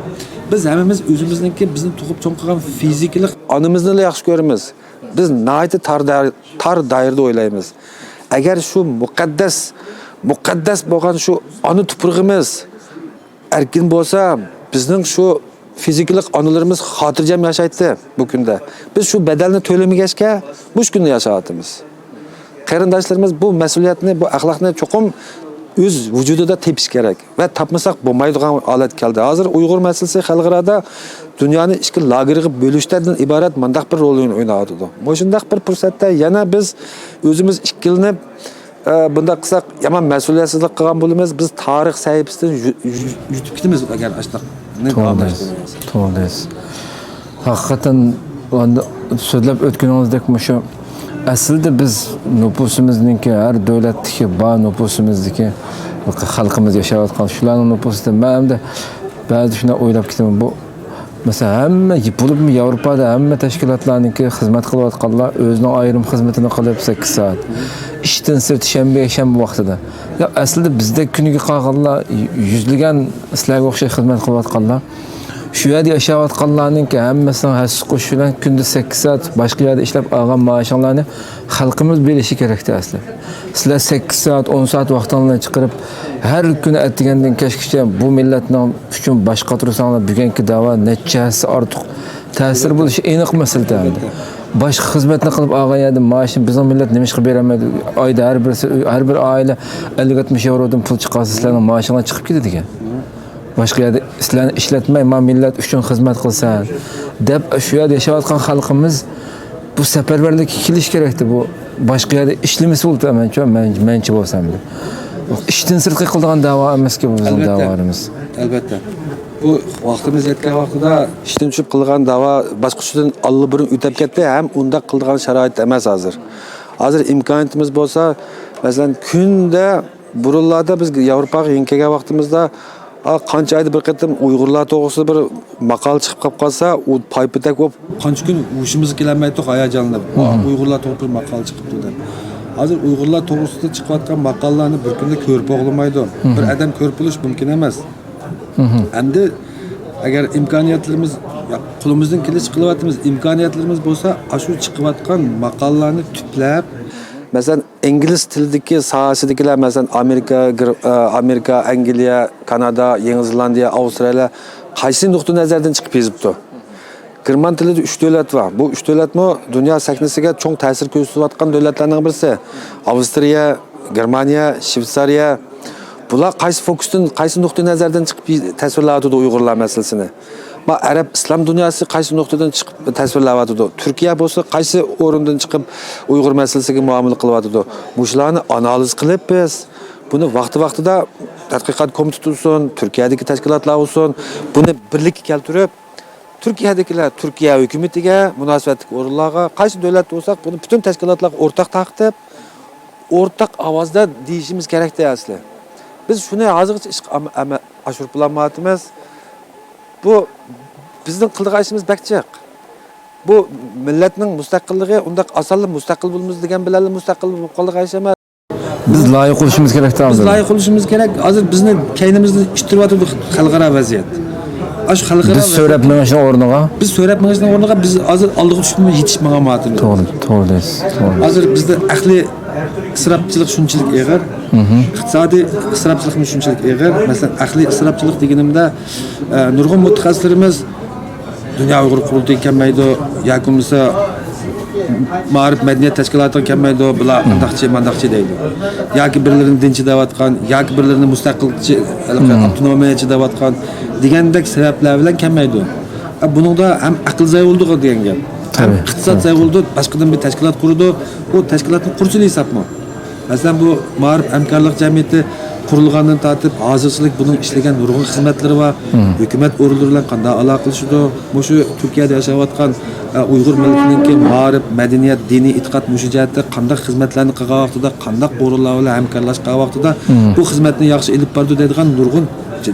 بىز ھەممىمىز ئۆزىمىزنىڭكى، بىزنى تۇغۇپ چوڭ قىلغان فىزىكىلىق ئانىمىزنىلا ياخشى كۆرىمىز. بىز ناھايىتى تار دائىر-، تار دائىرىدە ئويلايمىز. ئەگەر شۇ مۇقەددەس، مۇقەددەس بولغان شۇ ئانا تۇپرىقىمىز ئەركىن بولسا، بىزنىڭ شۇ فىزىكىلىق ئانىلىرىمىز خاتىرجەم ياشايتتى بۇ كۈندە. بىز شۇ بەدەلنى تۆلىمىگەچكە، مۇشۇ كۈندە ياشاۋاتىمىز. قېرىنداشلىرىمىز بۇ مەسئۇلىيەتنى، بۇ ئەخلاقنى چوقۇم ئۆز ۋۇجۇدىدا تېپىش كېرەك ۋە تاپمىساق بولمايدىغان ھالەتكە كەلدى. ھازىر ئۇيغۇر مەسىلىسى خەلقئارادا دۇنيانى ئىككى لاگېرغا بۆلۈشتىن ئىبارەت مۇنداق بىر رول ئويناۋاتىدۇ. مۇشۇنداق بىر پۇرسەتتە يەنە بىز ئۆزىمىز ئىككىلىنىپ، ئە، بۇنداق قىلساق يامان مەسئۇلىيەتسىزلىك قىلغان بولىمىز. بىز تارىخ سەھىپىسىدىن يۈ-، يۈ-، يۈتۈپ كېتىمىز، ئەگەر ئاشۇنداق توغرا دەيسىز، توغرا دەيسىز. ھەقىقەتەن، ئاندىن سۆزلەپ ئۆتكىنىڭىزدەك مۇشۇ ئەسلىدە بىز نوپۇسىمىزنىڭكى، ھەر دۆلەتتىكى بار نوپۇسىمىزدىكى خەلقىمىز ياشاۋاتقان شۇلارنىڭ نوپۇسىدا مەن ئەمدى بەزىدە شۇنداق ئويلاپ كېتىمەن، بۇ مەسىلەن، ھەممە بولۇپمۇ ياۋروپادا ھەممە تەشكىلاتلارنىڭكى خىزمەت قىلىۋاتقانلار ئۆزىنىڭ ئايرىم خىزمىتىنى قىلىپ سەككىز سائەت. ئىشتىن سىرت شەنبە، يەكشەنبە ۋاقتىدا. يا، ئەسلىدە بىزدەك كۈنىگە قالغانلار، يۈزلىگەن سىلەرگە ئوخشاش خىزمەت قىلىۋاتقانلار. شۇ يەردە ياشاۋاتقانلارنىڭكى ھەممىسىنىڭ ھەسسە قوشۇش بىلەن كۈندە سەككىز سائەت باشقا يەردە ئىشلەپ ئالغان مائاشىڭلارنى خەلقىمىز بىلىشى كېرەكتى ئەسلى. سىلەر سەككىز سائەت، ئون سائەت ۋاقتىڭلارنى چىقىرىپ، ھەر كۈنى ئەتىگەندىن كەچكىچە بۇ مىللەتنىڭ ئۈچۈن باش قاتۇرساڭلار، بۈگۈنكى داۋا نەچچە ھەسسە ئارتۇق تەسىر بولۇشى ئېنىق مەسىلە ئەمدى. باشقا خىزمەتنى قىلىپ ئالغان يەردىن مائاشنى بىزنىڭ مىللەت نېمىشقا بېرەلمەيدۇ؟ ئايدا ھەر بىرسى، ھەر بىر ئائىلە ئەللىك يەتمىش ياۋرودىن پۇل چىقارسا، سىلەرنىڭ مائاشىڭلار چىقىپ كېتىدىكەن. باشقا يەردە سىلەرنى ئىشلەتمەي، ما مىللەت ئۈچۈن خىزمەت قىلسا، دەپ شۇ يەردە ياشاۋاتقان خەلقىمىز بۇ سەپەرۋەرلىككە كېلىش كېرەكتى. بۇ باشقا يەردە ئىشلىمىسە بولدى، مەنچە، مەن، مەنچە بولسام. ئىشتىن سىرتقى قىلىدىغان داۋا ئەمەسكى بۇ بىزنىڭ ئەلۋەتتە. داۋالىرىمىز. ئەلۋەتتە. بۇ ۋاقتىمىز يەتكەن ۋاقتىدا ئىشتىن چۈشۈپ قىلىدىغان داۋا باسقۇچىدىن ئاللىبۇرۇن ئۆتۈپ كەتتى ھەم ئۇنداق قىلىدىغان شارائىت ئەمەس ھازىر. ھازىر ئىمكانىيىتىمىز بولسا، مەسىلەن، كۈندە بۇرۇنلاردا بىز ياۋروپاغا يېڭى كەلگەن ۋاقتىمىزدا، ئا، قانچە ئايدا بىر قېتىم ئۇيغۇرلار توغرىسىدا بىر ماقالە چىقىپ قاپ قالسا، ئۇ پايپىتەك بولۇپ، قانچە كۈن ھوشىمىزغا كېلەلمەيتتۇق، ھاياجانلىنىپ. ۋا، ئۇيغۇرلار توغرىسىدا بىر ماقالە چىقىپتۇ دەپ. ھازىر ئۇيغۇرلار توغرىسىدا چىقىۋاتقان ماقالىلەرنى بىر كۈندە كۆرۈپ بولمايدۇ. بىر ئادەم كۆرۈپ بولۇش مۇمكىن ئەمەس. ئەمدى ئەگەر ئىمكانىيەتلىرىمىز، يا، قولىمىزدىن كېلىشىچە قىلىۋاتىمىز، ئىمكانىيەتلىرىمىز بولسا، ئاشۇ چىقىۋاتقان ماقالىلەرنى تۈپلەپ، مەسىلەن، ئىنگلىز تىلىدىكى ساھەسىدىكىلەر، مەسىلەن، ئامېرىكا، گىر-، ئە، ئامېرىكا، ئەنگلىيە، كانادا، يېڭى زېلاندىيە، ئاۋسترالىيە قايسى نۇقتىئى نەزەردىن چىقىپ يېزىپتۇ؟ گېرمان تىلىدا ئۈچ دۆلەت بار. بۇ ئۈچ دۆلەتمۇ دۇنيا سەھنىسىگە چوڭ تەسىر كۆرسىتىۋاتقان دۆلەتلەرنىڭ بىرسى. ئاۋسترىيە، گېرمانىيە، شۋېتسارىيە. بۇلار قايسى فوكۇستىن، قايسى نۇقتىئى نەزەردىن چىقىپ تەسۋىرلەۋاتىدۇ ئۇيغۇرلار مەسىلىسىنى؟ ما ئەرەب ئىسلام دۇنياسى قايسى نۇقتىدىن چىقىپ تەسۋىرلەۋاتىدۇ؟ تۈركىيە بولسا قايسى ئورۇندىن چىقىپ ئۇيغۇر مەسىلىسىگە مۇئامىلە قىلىۋاتىدۇ؟ مۇشۇلارنى ئانالىز قىلىپ بىز بۇنى ۋاقتى-ۋاقتىدا تەتقىقات كومىتېتى بولسۇن، تۈركىيەدىكى تەشكىلاتلار بولسۇن، بۇنى بىرلىككە كەلتۈرۈپ، تۈركىيەدىكىلەر تۈركىيە ھۆكۈمىتىگە، مۇناسىۋەتلىك ئورۇنلارغا، قايسى دۆلەتتە بولساق، بۇنى پۈتۈن تەشكىلاتلارغا ئورتاق تارقىتىپ، ئورتاق ئاۋازدا دېيىشىمىز كېرەكتى ئەسلى. بىز شۇنى ھازىرغىچە ئىشقا ئام-، ئەمە-، ئاشۇرۇپ بولالمايۋاتىمىز. بۇ بىزنىڭ قىلىدىغان ئىشىمىز بەك جىق. بۇ مىللەتنىڭ مۇستەقىللىقى ئۇنداق ئاسانلا مۇستەقىل بولىمىز دېگەن بىلەنلا مۇستەقىل بولۇپ قالىدىغان ئىش ئەمەس. بىز لايىق بولۇشىمىز كېرەك بىز ھازىر. لايىق بولۇشىمىز كېرەك. ھازىر بىزنى كەينىمىزدىن ئىتتىرىۋاتىدۇ خەلقئارا ۋەزىيەت. ئاشۇ خەلقئارا بىز ۋەزىيەت سۆرەپ مېڭىشنىڭ ئورنىغا. بىز سۆرەپ مېڭىشنىڭ ئورنىغا بىز ھازىر ئالدىغا چۈشۈپ يېتىش ماڭالمايۋاتىمىز. توغرا، توغرا دەيسىز، توغرا. ھازىر بىزدە ئەقلىي ئىسراپچىلىق شۇنچىلىك ئېغىر، ئىقتىسادىي ئىسراپچىلىقمۇ شۇنچىلىك ئېغىر. مەسىلەن، ئەقلىي ئىسراپچىلىق دېگىنىمدە، ئە، نۇرغۇن مۇتەخەسسىسلىرىمىز دۇنيا ئۇيغۇر قۇرۇلتىيىغا كەلمەيدۇ ياكى بولمىسا مائارىپ مەدەنىيەت تەشكىلاتىغا كەلمەيدۇ، بۇلار ئانداقچى، مانداقچى دەيدۇ. ياكى بىرلىرىنى دىنچى دەۋاتقان، ياكى بىرلىرىنى مۇستەقىلچى، ھېلىقى ئاپتونومىيەچى دەۋاتقان دېگەندەك سەۋەبلەر بىلەن كەلمەيدۇ. ئە، بۇنىڭدا ھەم ئەقىل زايە بولىدۇ دېگەن گەپ، ھەم ئىقتىساد زايە بولىدۇ، باشقىدىن بىر تەشكىلات قۇرىدۇ، ئۇ تەشكىلاتنى قۇرسىلا ھېسابمۇ؟ مەسىلەن، بۇ مائارىپ ھەمكارلىق جەمئىيىتى قۇرۇلغاندىن تارتىپ ھازىرچىلىك بۇنىڭ ئىشلىگەن نۇرغۇن خىزمەتلىرى بار. ھۆكۈمەت ئورۇنلىرى بىلەن قانداق ئالاقىلىشىدۇ؟ مۇشۇ تۈركىيەدە ياشاۋاتقان، ئە، ئۇيغۇر مىللىتىنىڭكى مائارىپ، مەدەنىيەت، دىنىي ئېتىقاد مۇشۇ جەھەتتە قانداق خىزمەتلەرنى قىلغان ۋاقتىدا، قانداق ئورۇنلار بىلەن ھەمكارلاشقان ۋاقتىدا بۇ خىزمەتنى ياخشى ئېلىپ بارىدۇ دەيدىغان نۇرغۇن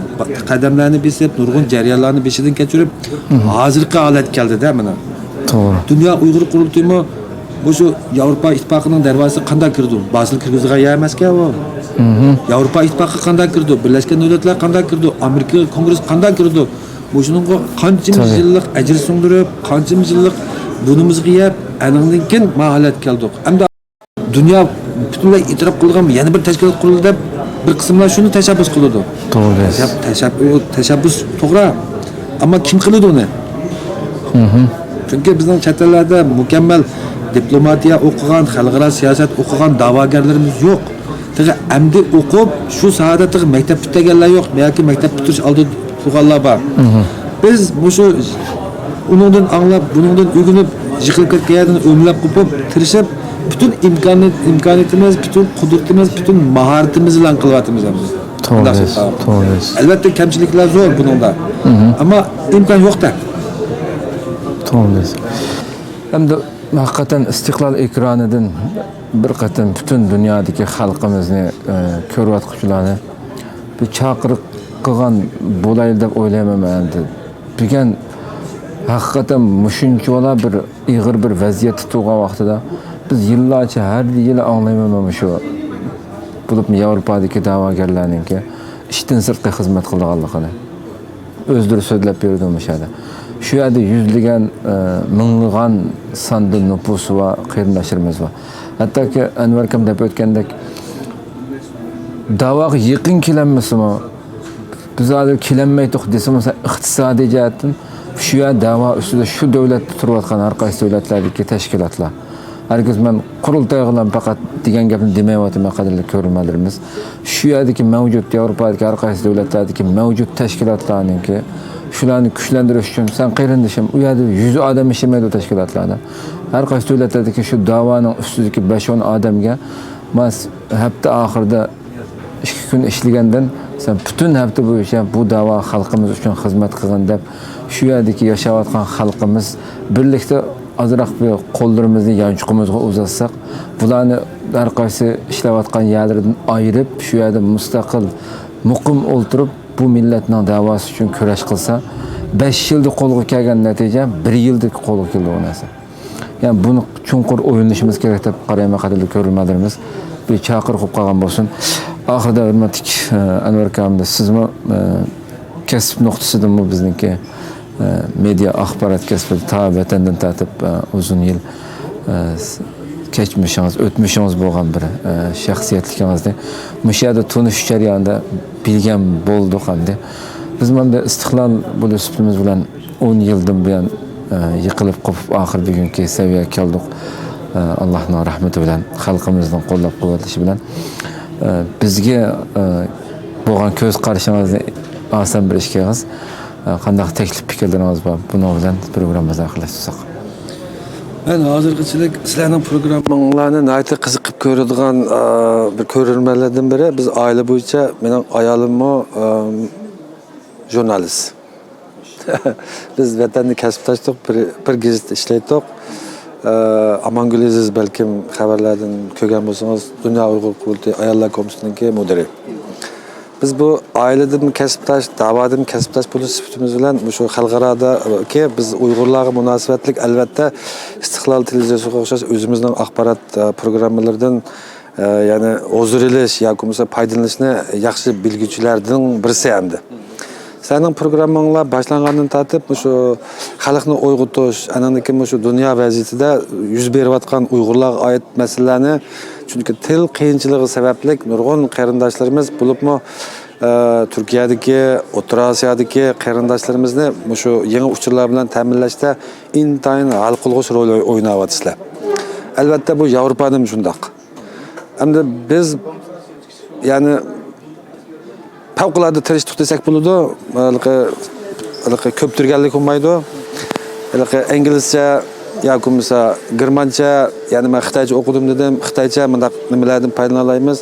قەدەملەرنى بېسىپ، نۇرغۇن جەريانلارنى بېشىدىن كەچۈرۈپ، ھازىرقى ھالەتكە كەلدى-دە مانا. توغرا. دۇنيا ئۇيغۇر قۇرۇلتىيىمۇ مۇشۇ ياۋروپا ئىتتىپاقىنىڭ دەرۋازىسىغا قانداق كىرىدۇ؟ بازىل كىرگۈزىدىغان يەر ئەمەسكەن ئۇ. ياۋروپا ئىتتىپاقىغا قانداق كىرىدۇ؟ بىرلەشكەن دۆلەتلەر قانداق كىرىدۇ؟ ئامېرىكا كونگرېسسى قانداق كىرىدۇ؟ مۇشۇنىڭغا قانچە مىڭ يىللىق ئەجىر سىڭدۈرۈپ، قانچە مىڭ يىللىق بۇرنىمىزغا يەپ، ئەنىڭدىن كېيىن ما ھالەتكە كەلدۇق. ئەمدى دۇنيا پۈتۈنلەي ئېتىراپ قىلىدىغان يەنە بىر تەشكىلات قۇرۇلدى دەپ بىر قىسىملار شۇنى تەشەببۇس قىلىدۇ. توغرا دەيسىز. تەشەب-، تەشەب-، ئۇ تەشەببۇس توغرا. ئەمما كىم قىلىدۇ ئۇنى؟ چۈنكى بىزنىڭ چەت ئەللەردە مۇكەممەل دىپلوماتىيە ئوقۇغان، خەلقئارا سىياسەت ئوقۇغان دەۋاگەرلىرىمىز يوق. تېخى ئەمدى ئوقۇپ، شۇ ساھەدە تېخى مەكتەپ پۈتتۈرگەنلەر يوق ياكى مەكتەپ پۈتتۈرۈش ئالدىدا تۇرغانلار بار. بىز مۇشۇ ئۇنىڭدىن ئاڭلاپ، بۇنىڭدىن ئۆگىنىپ، يىقىلىپ كەتكەن يەردىن ئۆمىلەپ قوپۇپ، تىرىشىپ، پۈتۈن ئىمكانىيەت، ئىمكانىيىتىمىز، پۈتۈن قۇدرىتىمىز، پۈتۈن ماھارىتىمىز بىلەن قىلىۋاتىمىز ئەمدى. توغرا دەيسىز، توغرا دەيسىز. ئەلۋەتتە، كەمچىلىكلەر زور بۇنىڭدا. ئەمما ئىمكان يوق-دە. توغرا دەيسىز. ئەمدى ھەقىقەتەن ئىستىقلال ئېكرانىدىن بىر قېتىم پۈتۈن دۇنيادىكى خەلقىمىزنى، ئە، كۆرۈۋاتقۇچىلارنى بىر چاقىرىق قىلغان بولايلى دەپ ئويلايمەن مەن ئەمدى. بۈگۈن ھەقىقەتەن مۇشۇنچىۋالا بىر ئېغىر بىر ۋەزىيەتتە تۇرغان ۋاقتىدا بىز يىللارچە، ھەر يىلى ئاڭلايمەن مانا شۇ، بولۇپمۇ ياۋروپادىكى دەۋاگەرلەرنىڭكى ئىشتىن سىرتقى خىزمەت قىلىدىغانلىقىنى. ئۆزلىرى سۆزلەپ بېرىدۇ مۇشۇ يەردە. شۇ يەردە يۈزلىگەن، ئە، مىڭلىغان ساندا نوپۇسى بار قېرىنداشلىرىمىز بار. ھەتتاكى ئەنۋەر ئاكام دەپ ئۆتكەندەك، دەۋاغا يېقىن كېلەلمىسىمۇ، بىز ھازىر كېلەلمەيتتۇق دېسىمۇ، مەسىلەن، ئىقتىسادىي جەھەتتىن شۇ يەر دەۋا ئۈستىدە شۇ دۆلەتتە تۇرۇۋاتقان ھەر قايسى دۆلەتلەردىكى تەشكىلاتلار، ھەرگىز مەن قۇرۇلتايغىلا پەقەت دېگەن گەپنى دېمەيۋاتىمەن، قەدىرلىك كۆرۈرمەنلىرىمىز. شۇ يەردىكى مەۋجۇت، ياۋروپادىكى ھەر قايسى دۆلەتلەردىكى مەۋجۇت تەشكىلاتلارنىڭكى شۇلارنى كۈچلەندۈرۈش ئۈچۈن، سەن قېرىندىشىم، ئۇ يەردە يۈز ئادەم ئىشلىمەيدۇ تەشكىلاتلاردا. ھەر قايسى دۆلەتلەردىكى شۇ داۋانىڭ ئۈستىدىكى بەش-ئون ئادەمگە ماس ھەپتە ئاخىرىدا ئىككى كۈن ئىشلىگەندىن، سەن پۈتۈن ھەپتە بويىچە بۇ داۋا خەلقىمىز ئۈچۈن خىزمەت قىلغىن دەپ، شۇ يەردىكى ياشاۋاتقان خەلقىمىز بىرلىكتە ئازراق بىر قوللىرىمىزنى يانچۇقىمىزغا ئۇزاتساق، بۇلارنى ھەر قايسى ئىشلەۋاتقان يەرلىرىدىن ئايرىپ، شۇ يەردە مۇستەقىل، مۇقىم ئولتۇرۇپ، بۇ مىللەتنىڭ دەۋاسى ئۈچۈن كۈرەش قىلسا، بەش يىلدا قولغا كەلگەن نەتىجە بىر يىلدا قولغا كېلىدۇ ئۇ نەرسە. يەنى بۇنى چوڭقۇر ئويلىنىشىمىز كېرەك دەپ قارايمەن، قەدىرلىك كۆرۈرمەنلىرىمىز. بىر چاقىرىق بولۇپ قالغان بولسۇن. ئاخىرىدا ھۆرمەتلىك، ئە، ئەنۋەر ئاكامدا سىزمۇ، ئە، كەسىپ نۇقتىسىدىنمۇ بىزنىڭكى، ئە، مېدىيا ئاخبارات كەسپىدە تا ۋەتەندىن تارتىپ، ئە، ئۇزۇن يىل، ئە، س-، كەچمىشىڭىز، ئۆتمۈشىڭىز بولغان بىر، ئە، شەخسىيەتلىكىڭىزنى مۇشۇ يەردە تونۇشۇش جەريانىدا بىلگەن بولدۇق ئەمدى. بىز مانا ئىستىقلال بولۇش سۈپىتىمىز بىلەن ئون يىلدىن بۇيان، ئە، يىقىلىپ قوپۇپ، ئاخىر بۈگۈنكى سەۋىيەگە كەلدۇق. ئە، ئاللاھنىڭ رەھمىتى بىلەن، خەلقىمىزنىڭ قوللاپ-قۇۋۋەتلىشى بىلەن، ئە، بىزگە، ئە، بولغان كۆز قارىشىڭىزنى ئاسان بىر ئىككىڭىز، ئە، قانداق تەكلىپ پىكىرلىرىڭىز بار؟ بۇنىڭ بىلەن پروگراممىمىزنى ئاخىرلاشتۇرساق. مەن ھازىرغىچىلىك سىلەرنىڭ پروگرامماڭلارنى ناھايىتى قىزىقىپ كۆرىدىغان، ئە، بىر كۆرۈرمەنلەردىن بىرى. بىز ئائىلە بويىچە، مېنىڭ ئايالىممۇ، ئە، ژۇرنالىست. بىز ۋەتەندە كەسىپداشتۇق، بىر، بىر گېزىتتە ئىشلەيتتۇق. ئە، ئامانگۈل ئەزىز، بەلكىم خەۋەرلەردىن كۆرگەن بولسىڭىز، دۇنيا ئۇيغۇر قۇرۇلتىيى ئاياللار كومىتېتىنىڭكى مۇدىرى. بىز بۇ ئائىلىدىن كەسىپداش، داۋادىن كەسىپداش بولۇش سۈپىتىمىز بىلەن مۇشۇ خەلقئارادىكى بىز ئۇيغۇرلارغا مۇناسىۋەتلىك، ئەلۋەتتە، ئىستىقلال تېلېۋىزىيەسىگە ئوخشاش ئۆزىمىزنىڭ ئاخبارات، ئە، پروگراممىلىرىدىن ئە، يەنى ھۇزۇر ئېلىش ياكى بولمىسا پايدىلىنىشنى ياخشى بىلگۈچىلەردىن بىرسى ئەمدى. سىلەرنىڭ پروگرامماڭلار باشلانغاندىن تارتىپ، مۇشۇ خەلقنى ئويغىتىش، ئانىڭدىن كېيىن مۇشۇ دۇنيا ۋەزىيىتىدە يۈز بېرىۋاتقان ئۇيغۇرلارغا ئائىت مەسىلىلەرنى، چۈنكى تىل قىيىنچىلىقى سەۋەبلىك نۇرغۇن قېرىنداشلىرىمىز، بولۇپمۇ، ئە، تۈركىيەدىكى، ئوتتۇرا ئاسىيادىكى قېرىنداشلىرىمىزنى مۇشۇ يېڭى ئۇچۇرلار بىلەن تەمىنلەشتە ئىنتايىن ھەل قىلغۇچ رول ئوي-، ئويناۋاتىسىلەر. ئەلۋەتتە، بۇ ياۋروپادىمۇ شۇنداق. ئەمدى بىز، يەنى، پەۋقۇلئاددە تىرىشتۇق دېسەك بولىدۇ. ھېلىقى، ھېلىقى كۆپتۈرگەنلىك بولمايدۇ. ھېلىقى ئىنگلىزچە ياكى بولمىسا گېرمانچە، يەنى مەن خىتايچە ئوقۇدۇم دېدىم، خىتايچە مۇنداق نېمىلەردىن پايدىلالايمىز.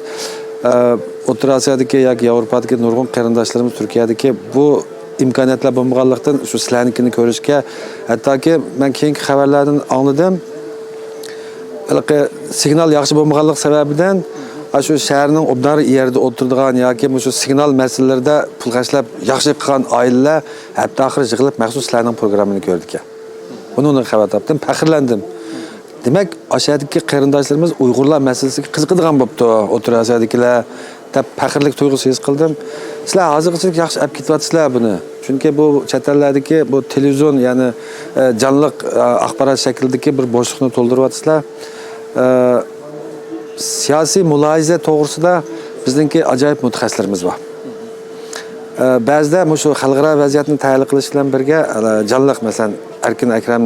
ئە، ئوتتۇرا ئاسىيادىكى ياكى ياۋروپادىكى نۇرغۇن قېرىنداشلىرىمىز تۈركىيەدىكى بۇ ئىمكانىيەتلەر بولمىغانلىقتىن، شۇ سىلەرنىڭكىنى كۆرۈشكە، ھەتتاكى مەن كېيىنكى خەۋەرلەردىن ئاڭلىدىم. ھېلىقى سىگنال ياخشى بولمىغانلىق سەۋەبىدىن، ئاشۇ شەھەرنىڭ ئوبدان يەردە ئولتۇرىدىغان ياكى مۇشۇ سىگنال مەسىلىلىرىدە پۇل خەجلەپ ياخشى قىلغان ئائىلىلەر ھەپتە ئاخىرى يىغىلىپ مەخسۇس سىلەرنىڭ پروگراممىنى كۆردىكەن. ئۇنىڭدىن خەۋەر تاپتىم، پەخىرلەندىم. دېمەك، ئاشۇ يەردىكى قېرىنداشلىرىمىز ئۇيغۇرلار مەسىلىسىگە قىزىقىدىغان بوپتۇ، ئوتتۇرا ئاسىيادىكىلەر دەپ پەخىرلىك تۇيغۇسى ھېس قىلدىم. سىلەر ھازىرغىچە ياخشى ئەپ كېتىۋاتىسىلەر بۇنى. چۈنكى بۇ چەت ئەللەردىكى بۇ تېلېۋىزىيون، يەنى، ئە، جانلىق، ئە، ئاخبارات شەكلىدىكى بىر بوشلۇقنى تولدۇرۇۋاتىسىلەر. ئە، سىياسىي مۇلاھىزە توغرىسىدا بىزنىڭكى ئاجايىپ مۇتەخەسسىسلىرىمىز بار. ئە، بەزىدە مۇشۇ خەلقئارا ۋەزىيەتنى تەھلىل قىلىش بىلەن بىرگە، ئە، جانلىق، مەسىلەن، ئەركىن ئەكرەم،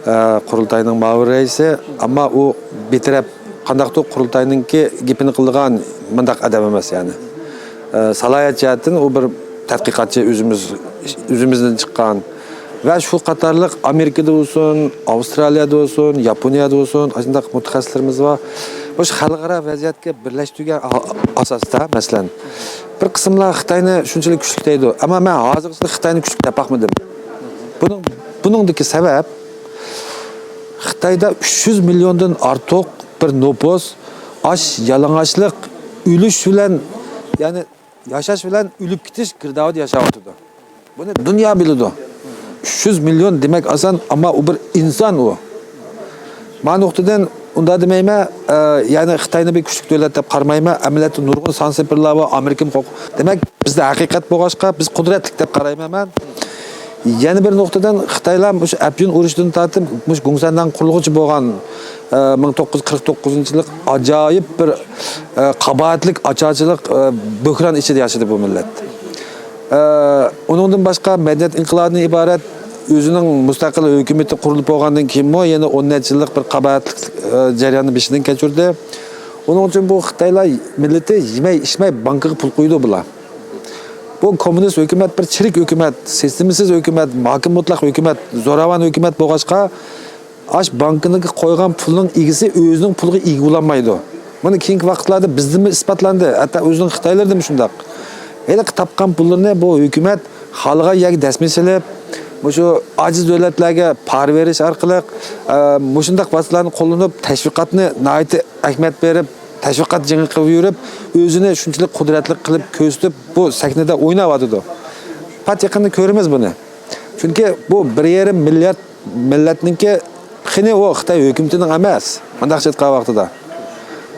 ئە، قۇرۇلتاينىڭ مۇئاۋىن رەئىسى، ئەمما ئۇ بىتەرەپ، قانداقتۇر قۇرۇلتاينىڭكى گېپىنى قىلىدىغان مۇنداق ئادەم ئەمەس، يەنى. ئە، سالاھىيەت جەھەتتىن ئۇ بىر تەتقىقاتچى، ئۆزىمىز، ئۆزىمىزدىن چىققان ۋە شۇ قاتارلىق ئامېرىكىدا بولسۇن، ئاۋسترالىيەدە بولسۇن، ياپونىيەدە بولسۇن، ئاشۇنداق مۇتەخەسسىسلىرىمىز بار. مۇشۇ خەلقئارا ۋەزىيەتكە بىرلەشتۈرگەن ئا-، ئاساستا، مەسىلەن، بىر قىسىملار خىتاينى شۇنچىلىك كۈچلۈك دەيدۇ، ئەمما مەن ھازىرغىچە خىتاينى كۈچلۈك دەپ باقمىدىم. بۇنىڭ، بۇنىڭدىكى سەۋەب، خىتايدا ئۈچ يۈز مىليوندىن ئارتۇق بىر نوپۇس ئاچ يالىڭاچلىق، ئۆلۈش بىلەن، يەنى ياشاش بىلەن ئۆلۈپ كېتىش گىردابىدا ياشاۋاتىدۇ. بۇنى دۇنيا بىلىدۇ. ئۈچ يۈز مىليون دېمەك ئاسان، ئەمما ئۇ بىر ئىنسان ئۇ. ما نۇقتىدىن ئۇنداق دېمەيمەن، ئە، يەنى خىتاينى بىر كۈچلۈك دۆلەت دەپ قارىمايمەن. ئەمەلىيەتتە نۇرغۇن سانسىپىرلار بار، ئامېرىكىمۇ قوق-، دېمەك، بىزدە ھەقىقەت بولغاچقا، بىز قۇدرەتلىك دەپ قارايمەن مەن. يەنە بىر نۇقتىدىن خىتايلار مۇشۇ ئەپيۈن ئۇرۇشىدىن تارتىپ مۇشۇ گۇڭسەنداڭ قۇرۇلغۇچە بولغان، ئە، مىڭ توققۇز يۈز قىرىق توققۇزىنچى يىللىق ئاجايىپ بىر، ئە، قاباھەتلىك ئاچارچىلىق، ئە، بۆھران ئىچىدە ياشىدى بۇ مىللەت. ئە، ئۇنىڭدىن باشقا مەدەنىيەت ئىنقىلابىدىن ئىبارەت ئۆزىنىڭ مۇستەقىل ھۆكۈمىتى قۇرۇلۇپ بولغاندىن كېيىنمۇ يەنە ئون نەچچە يىللىق بىر قاباھەتلىك، ئە، جەرياننى بېشىدىن كەچۈردى. ئۇنىڭ ئۈچۈن بۇ خىتايلار مىللىتى يېمەي ئىچمەي بانكىغا پۇل قويىدۇ بۇلار. بۇ كوممۇنىست ھۆكۈمەت بىر چىرىك ھۆكۈمەت، سىستېمىسىز ھۆكۈمەت، ھاكىم مۇتلەق ھۆكۈمەت، زوراۋان ھۆكۈمەت بولغاچقا، ئاش بانكىنىڭ قويغان پۇلىنىڭ ئىگىسى ئۆزىنىڭ پۇلىغا ئىگە بولالمايدۇ. مانا كېيىنكى ۋاقىتلاردا بىزدىنمۇ ئىسپاتلاندى، ھەتتا ئۆزىنىڭ خىتايلىرىدىمۇ شۇنداق. ھېلىقى تاپقان پۇللىرىنى بۇ ھۆكۈمەت خالىغان يەرگە دەسمە سېلىپ، مۇشۇ ئاجىز دۆلەتلەرگە پارا بېرىش ئارقىلىق، ئە، مۇشۇنداق ۋاسىتىلەرنى قوللىنىپ، تەشۋىقاتنى ناھايىتى ئەھمىيەت بېرىپ، تەشۋىقات جېڭى قىلىپ يۈرۈپ، ئۆزىنى شۇنچىلىك قۇدرەتلىك قىلىپ كۆرسىتىپ، بۇ سەھنىدە ئويناۋاتىدۇ. پات يېقىندا كۆرىمىز بۇنى. چۈنكى بۇ بىر يېرىم مىليارد مىللەتنىڭكى قېنى ئۇ خىتاي ھۆكۈمىتىنىڭ ئەمەس، مۇنداقچە ئېيتقان ۋاقتىدا.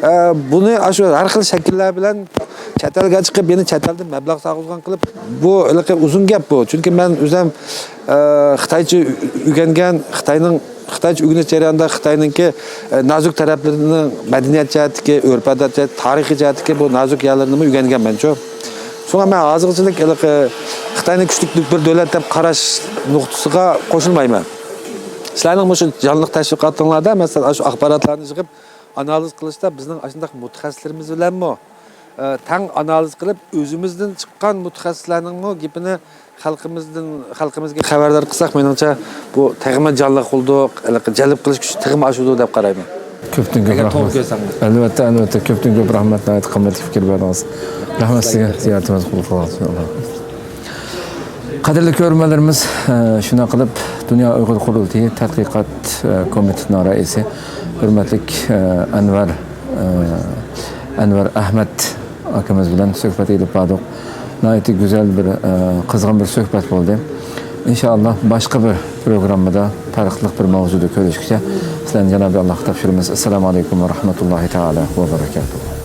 ئە، بۇنى ئاشۇ ھەر خىل شەكىللەر بىلەن چەت ئەلگە چىقىپ، يەنە چەت ئەلدىن مەبلەغ سالغۇزغان قىلىپ، بۇ ھېلىقى ئۇزۇن گەپ بۇ. چۈنكى مەن ئۆزۈم، ئە، خىتايچە ئۆگەنگەن، خىتاينىڭ، خىتايچە ئۆگىنىش جەريانىدا خىتاينىڭكى، ئە، نازۇك تەرەپلىرىنىڭ مەدەنىيەت جەھەتتىكى، ئۆرپ-ئادەت جەھەت، تارىخىي جەھەتتىكى بۇ نازۇك يەرلىرىنىمۇ ئۆگەنگەنمەنچۇ. شۇڭا مەن ھازىرغىچىلىك ھېلىقى خىتاينى كۈچلۈك بىر دۆلەت دەپ قاراش نۇقتىسىغا قوشۇلمايمەن. سىلەرنىڭ مۇشۇ جانلىق تەشۋىقاتىڭلاردا، مەسىلەن، ئاشۇ ئاخباراتلارنى يىغىپ ئانالىز قىلىشتا بىزنىڭ ئاشۇنداق مۇتەخەسسىسلىرىمىز بىلەنمۇ، ئە، تەڭ ئانالىز قىلىپ، ئۆزىمىزدىن چىققان مۇتەخەسسىسلەرنىڭمۇ گېپىنى خەلقىمىزدىن، خەلقىمىزگە خەۋەردار قىلساق، مېنىڭچە بۇ تېخىمۇ جانلىق بولىدۇ، ھېلىقى جەلپ قىلىش كۈچى تېخىمۇ ئاشىدۇ دەپ قارايمەن. كۆپتىن كۆپ ئەگەر توغرا رەھمەت. كۆرسەڭلار. ئەلۋەتتە، ئەلۋەتتە، كۆپتىن كۆپ رەھمەت، ناھايىتى قىممەتلىك پىكىر بەردىڭىز. رەھمەت سىزگە، زىيارىتىمىزنى قوبۇل قىلغانلىقىڭىز ئۈچۈن. قەدىرلىك كۆرۈرمەنلىرىمىز، ئە، شۇنداق قىلىپ، دۇنيا ئۇيغۇر قۇرۇلتىيى تەتقىقات، ئە، كومىتېتىنىڭ رەئىسى، ھۆرمەتلىك، ئە، ئەنۋەر، ئە، ئەنۋەر ئەھمەت ئاكىمىز بىلەن سۆھبەت ئېلىپ باردۇق. ناھايىتى گۈزەل بىر، ئە، قىزغىن بىر سۆھبەت بولدى. ئىنشائاللا، باشقا بىر پروگراممىدا پەرقلىق بىر ماۋزۇدا كۆرۈشكىچە، سىلەرنى جانابى ئاللاھقا تاپشۇرىمىز. ئەسسالامۇ ئەلەيكۇم ۋە رەھمەتۇللاھى تائالا ۋە بەرەكاتۇھۇ.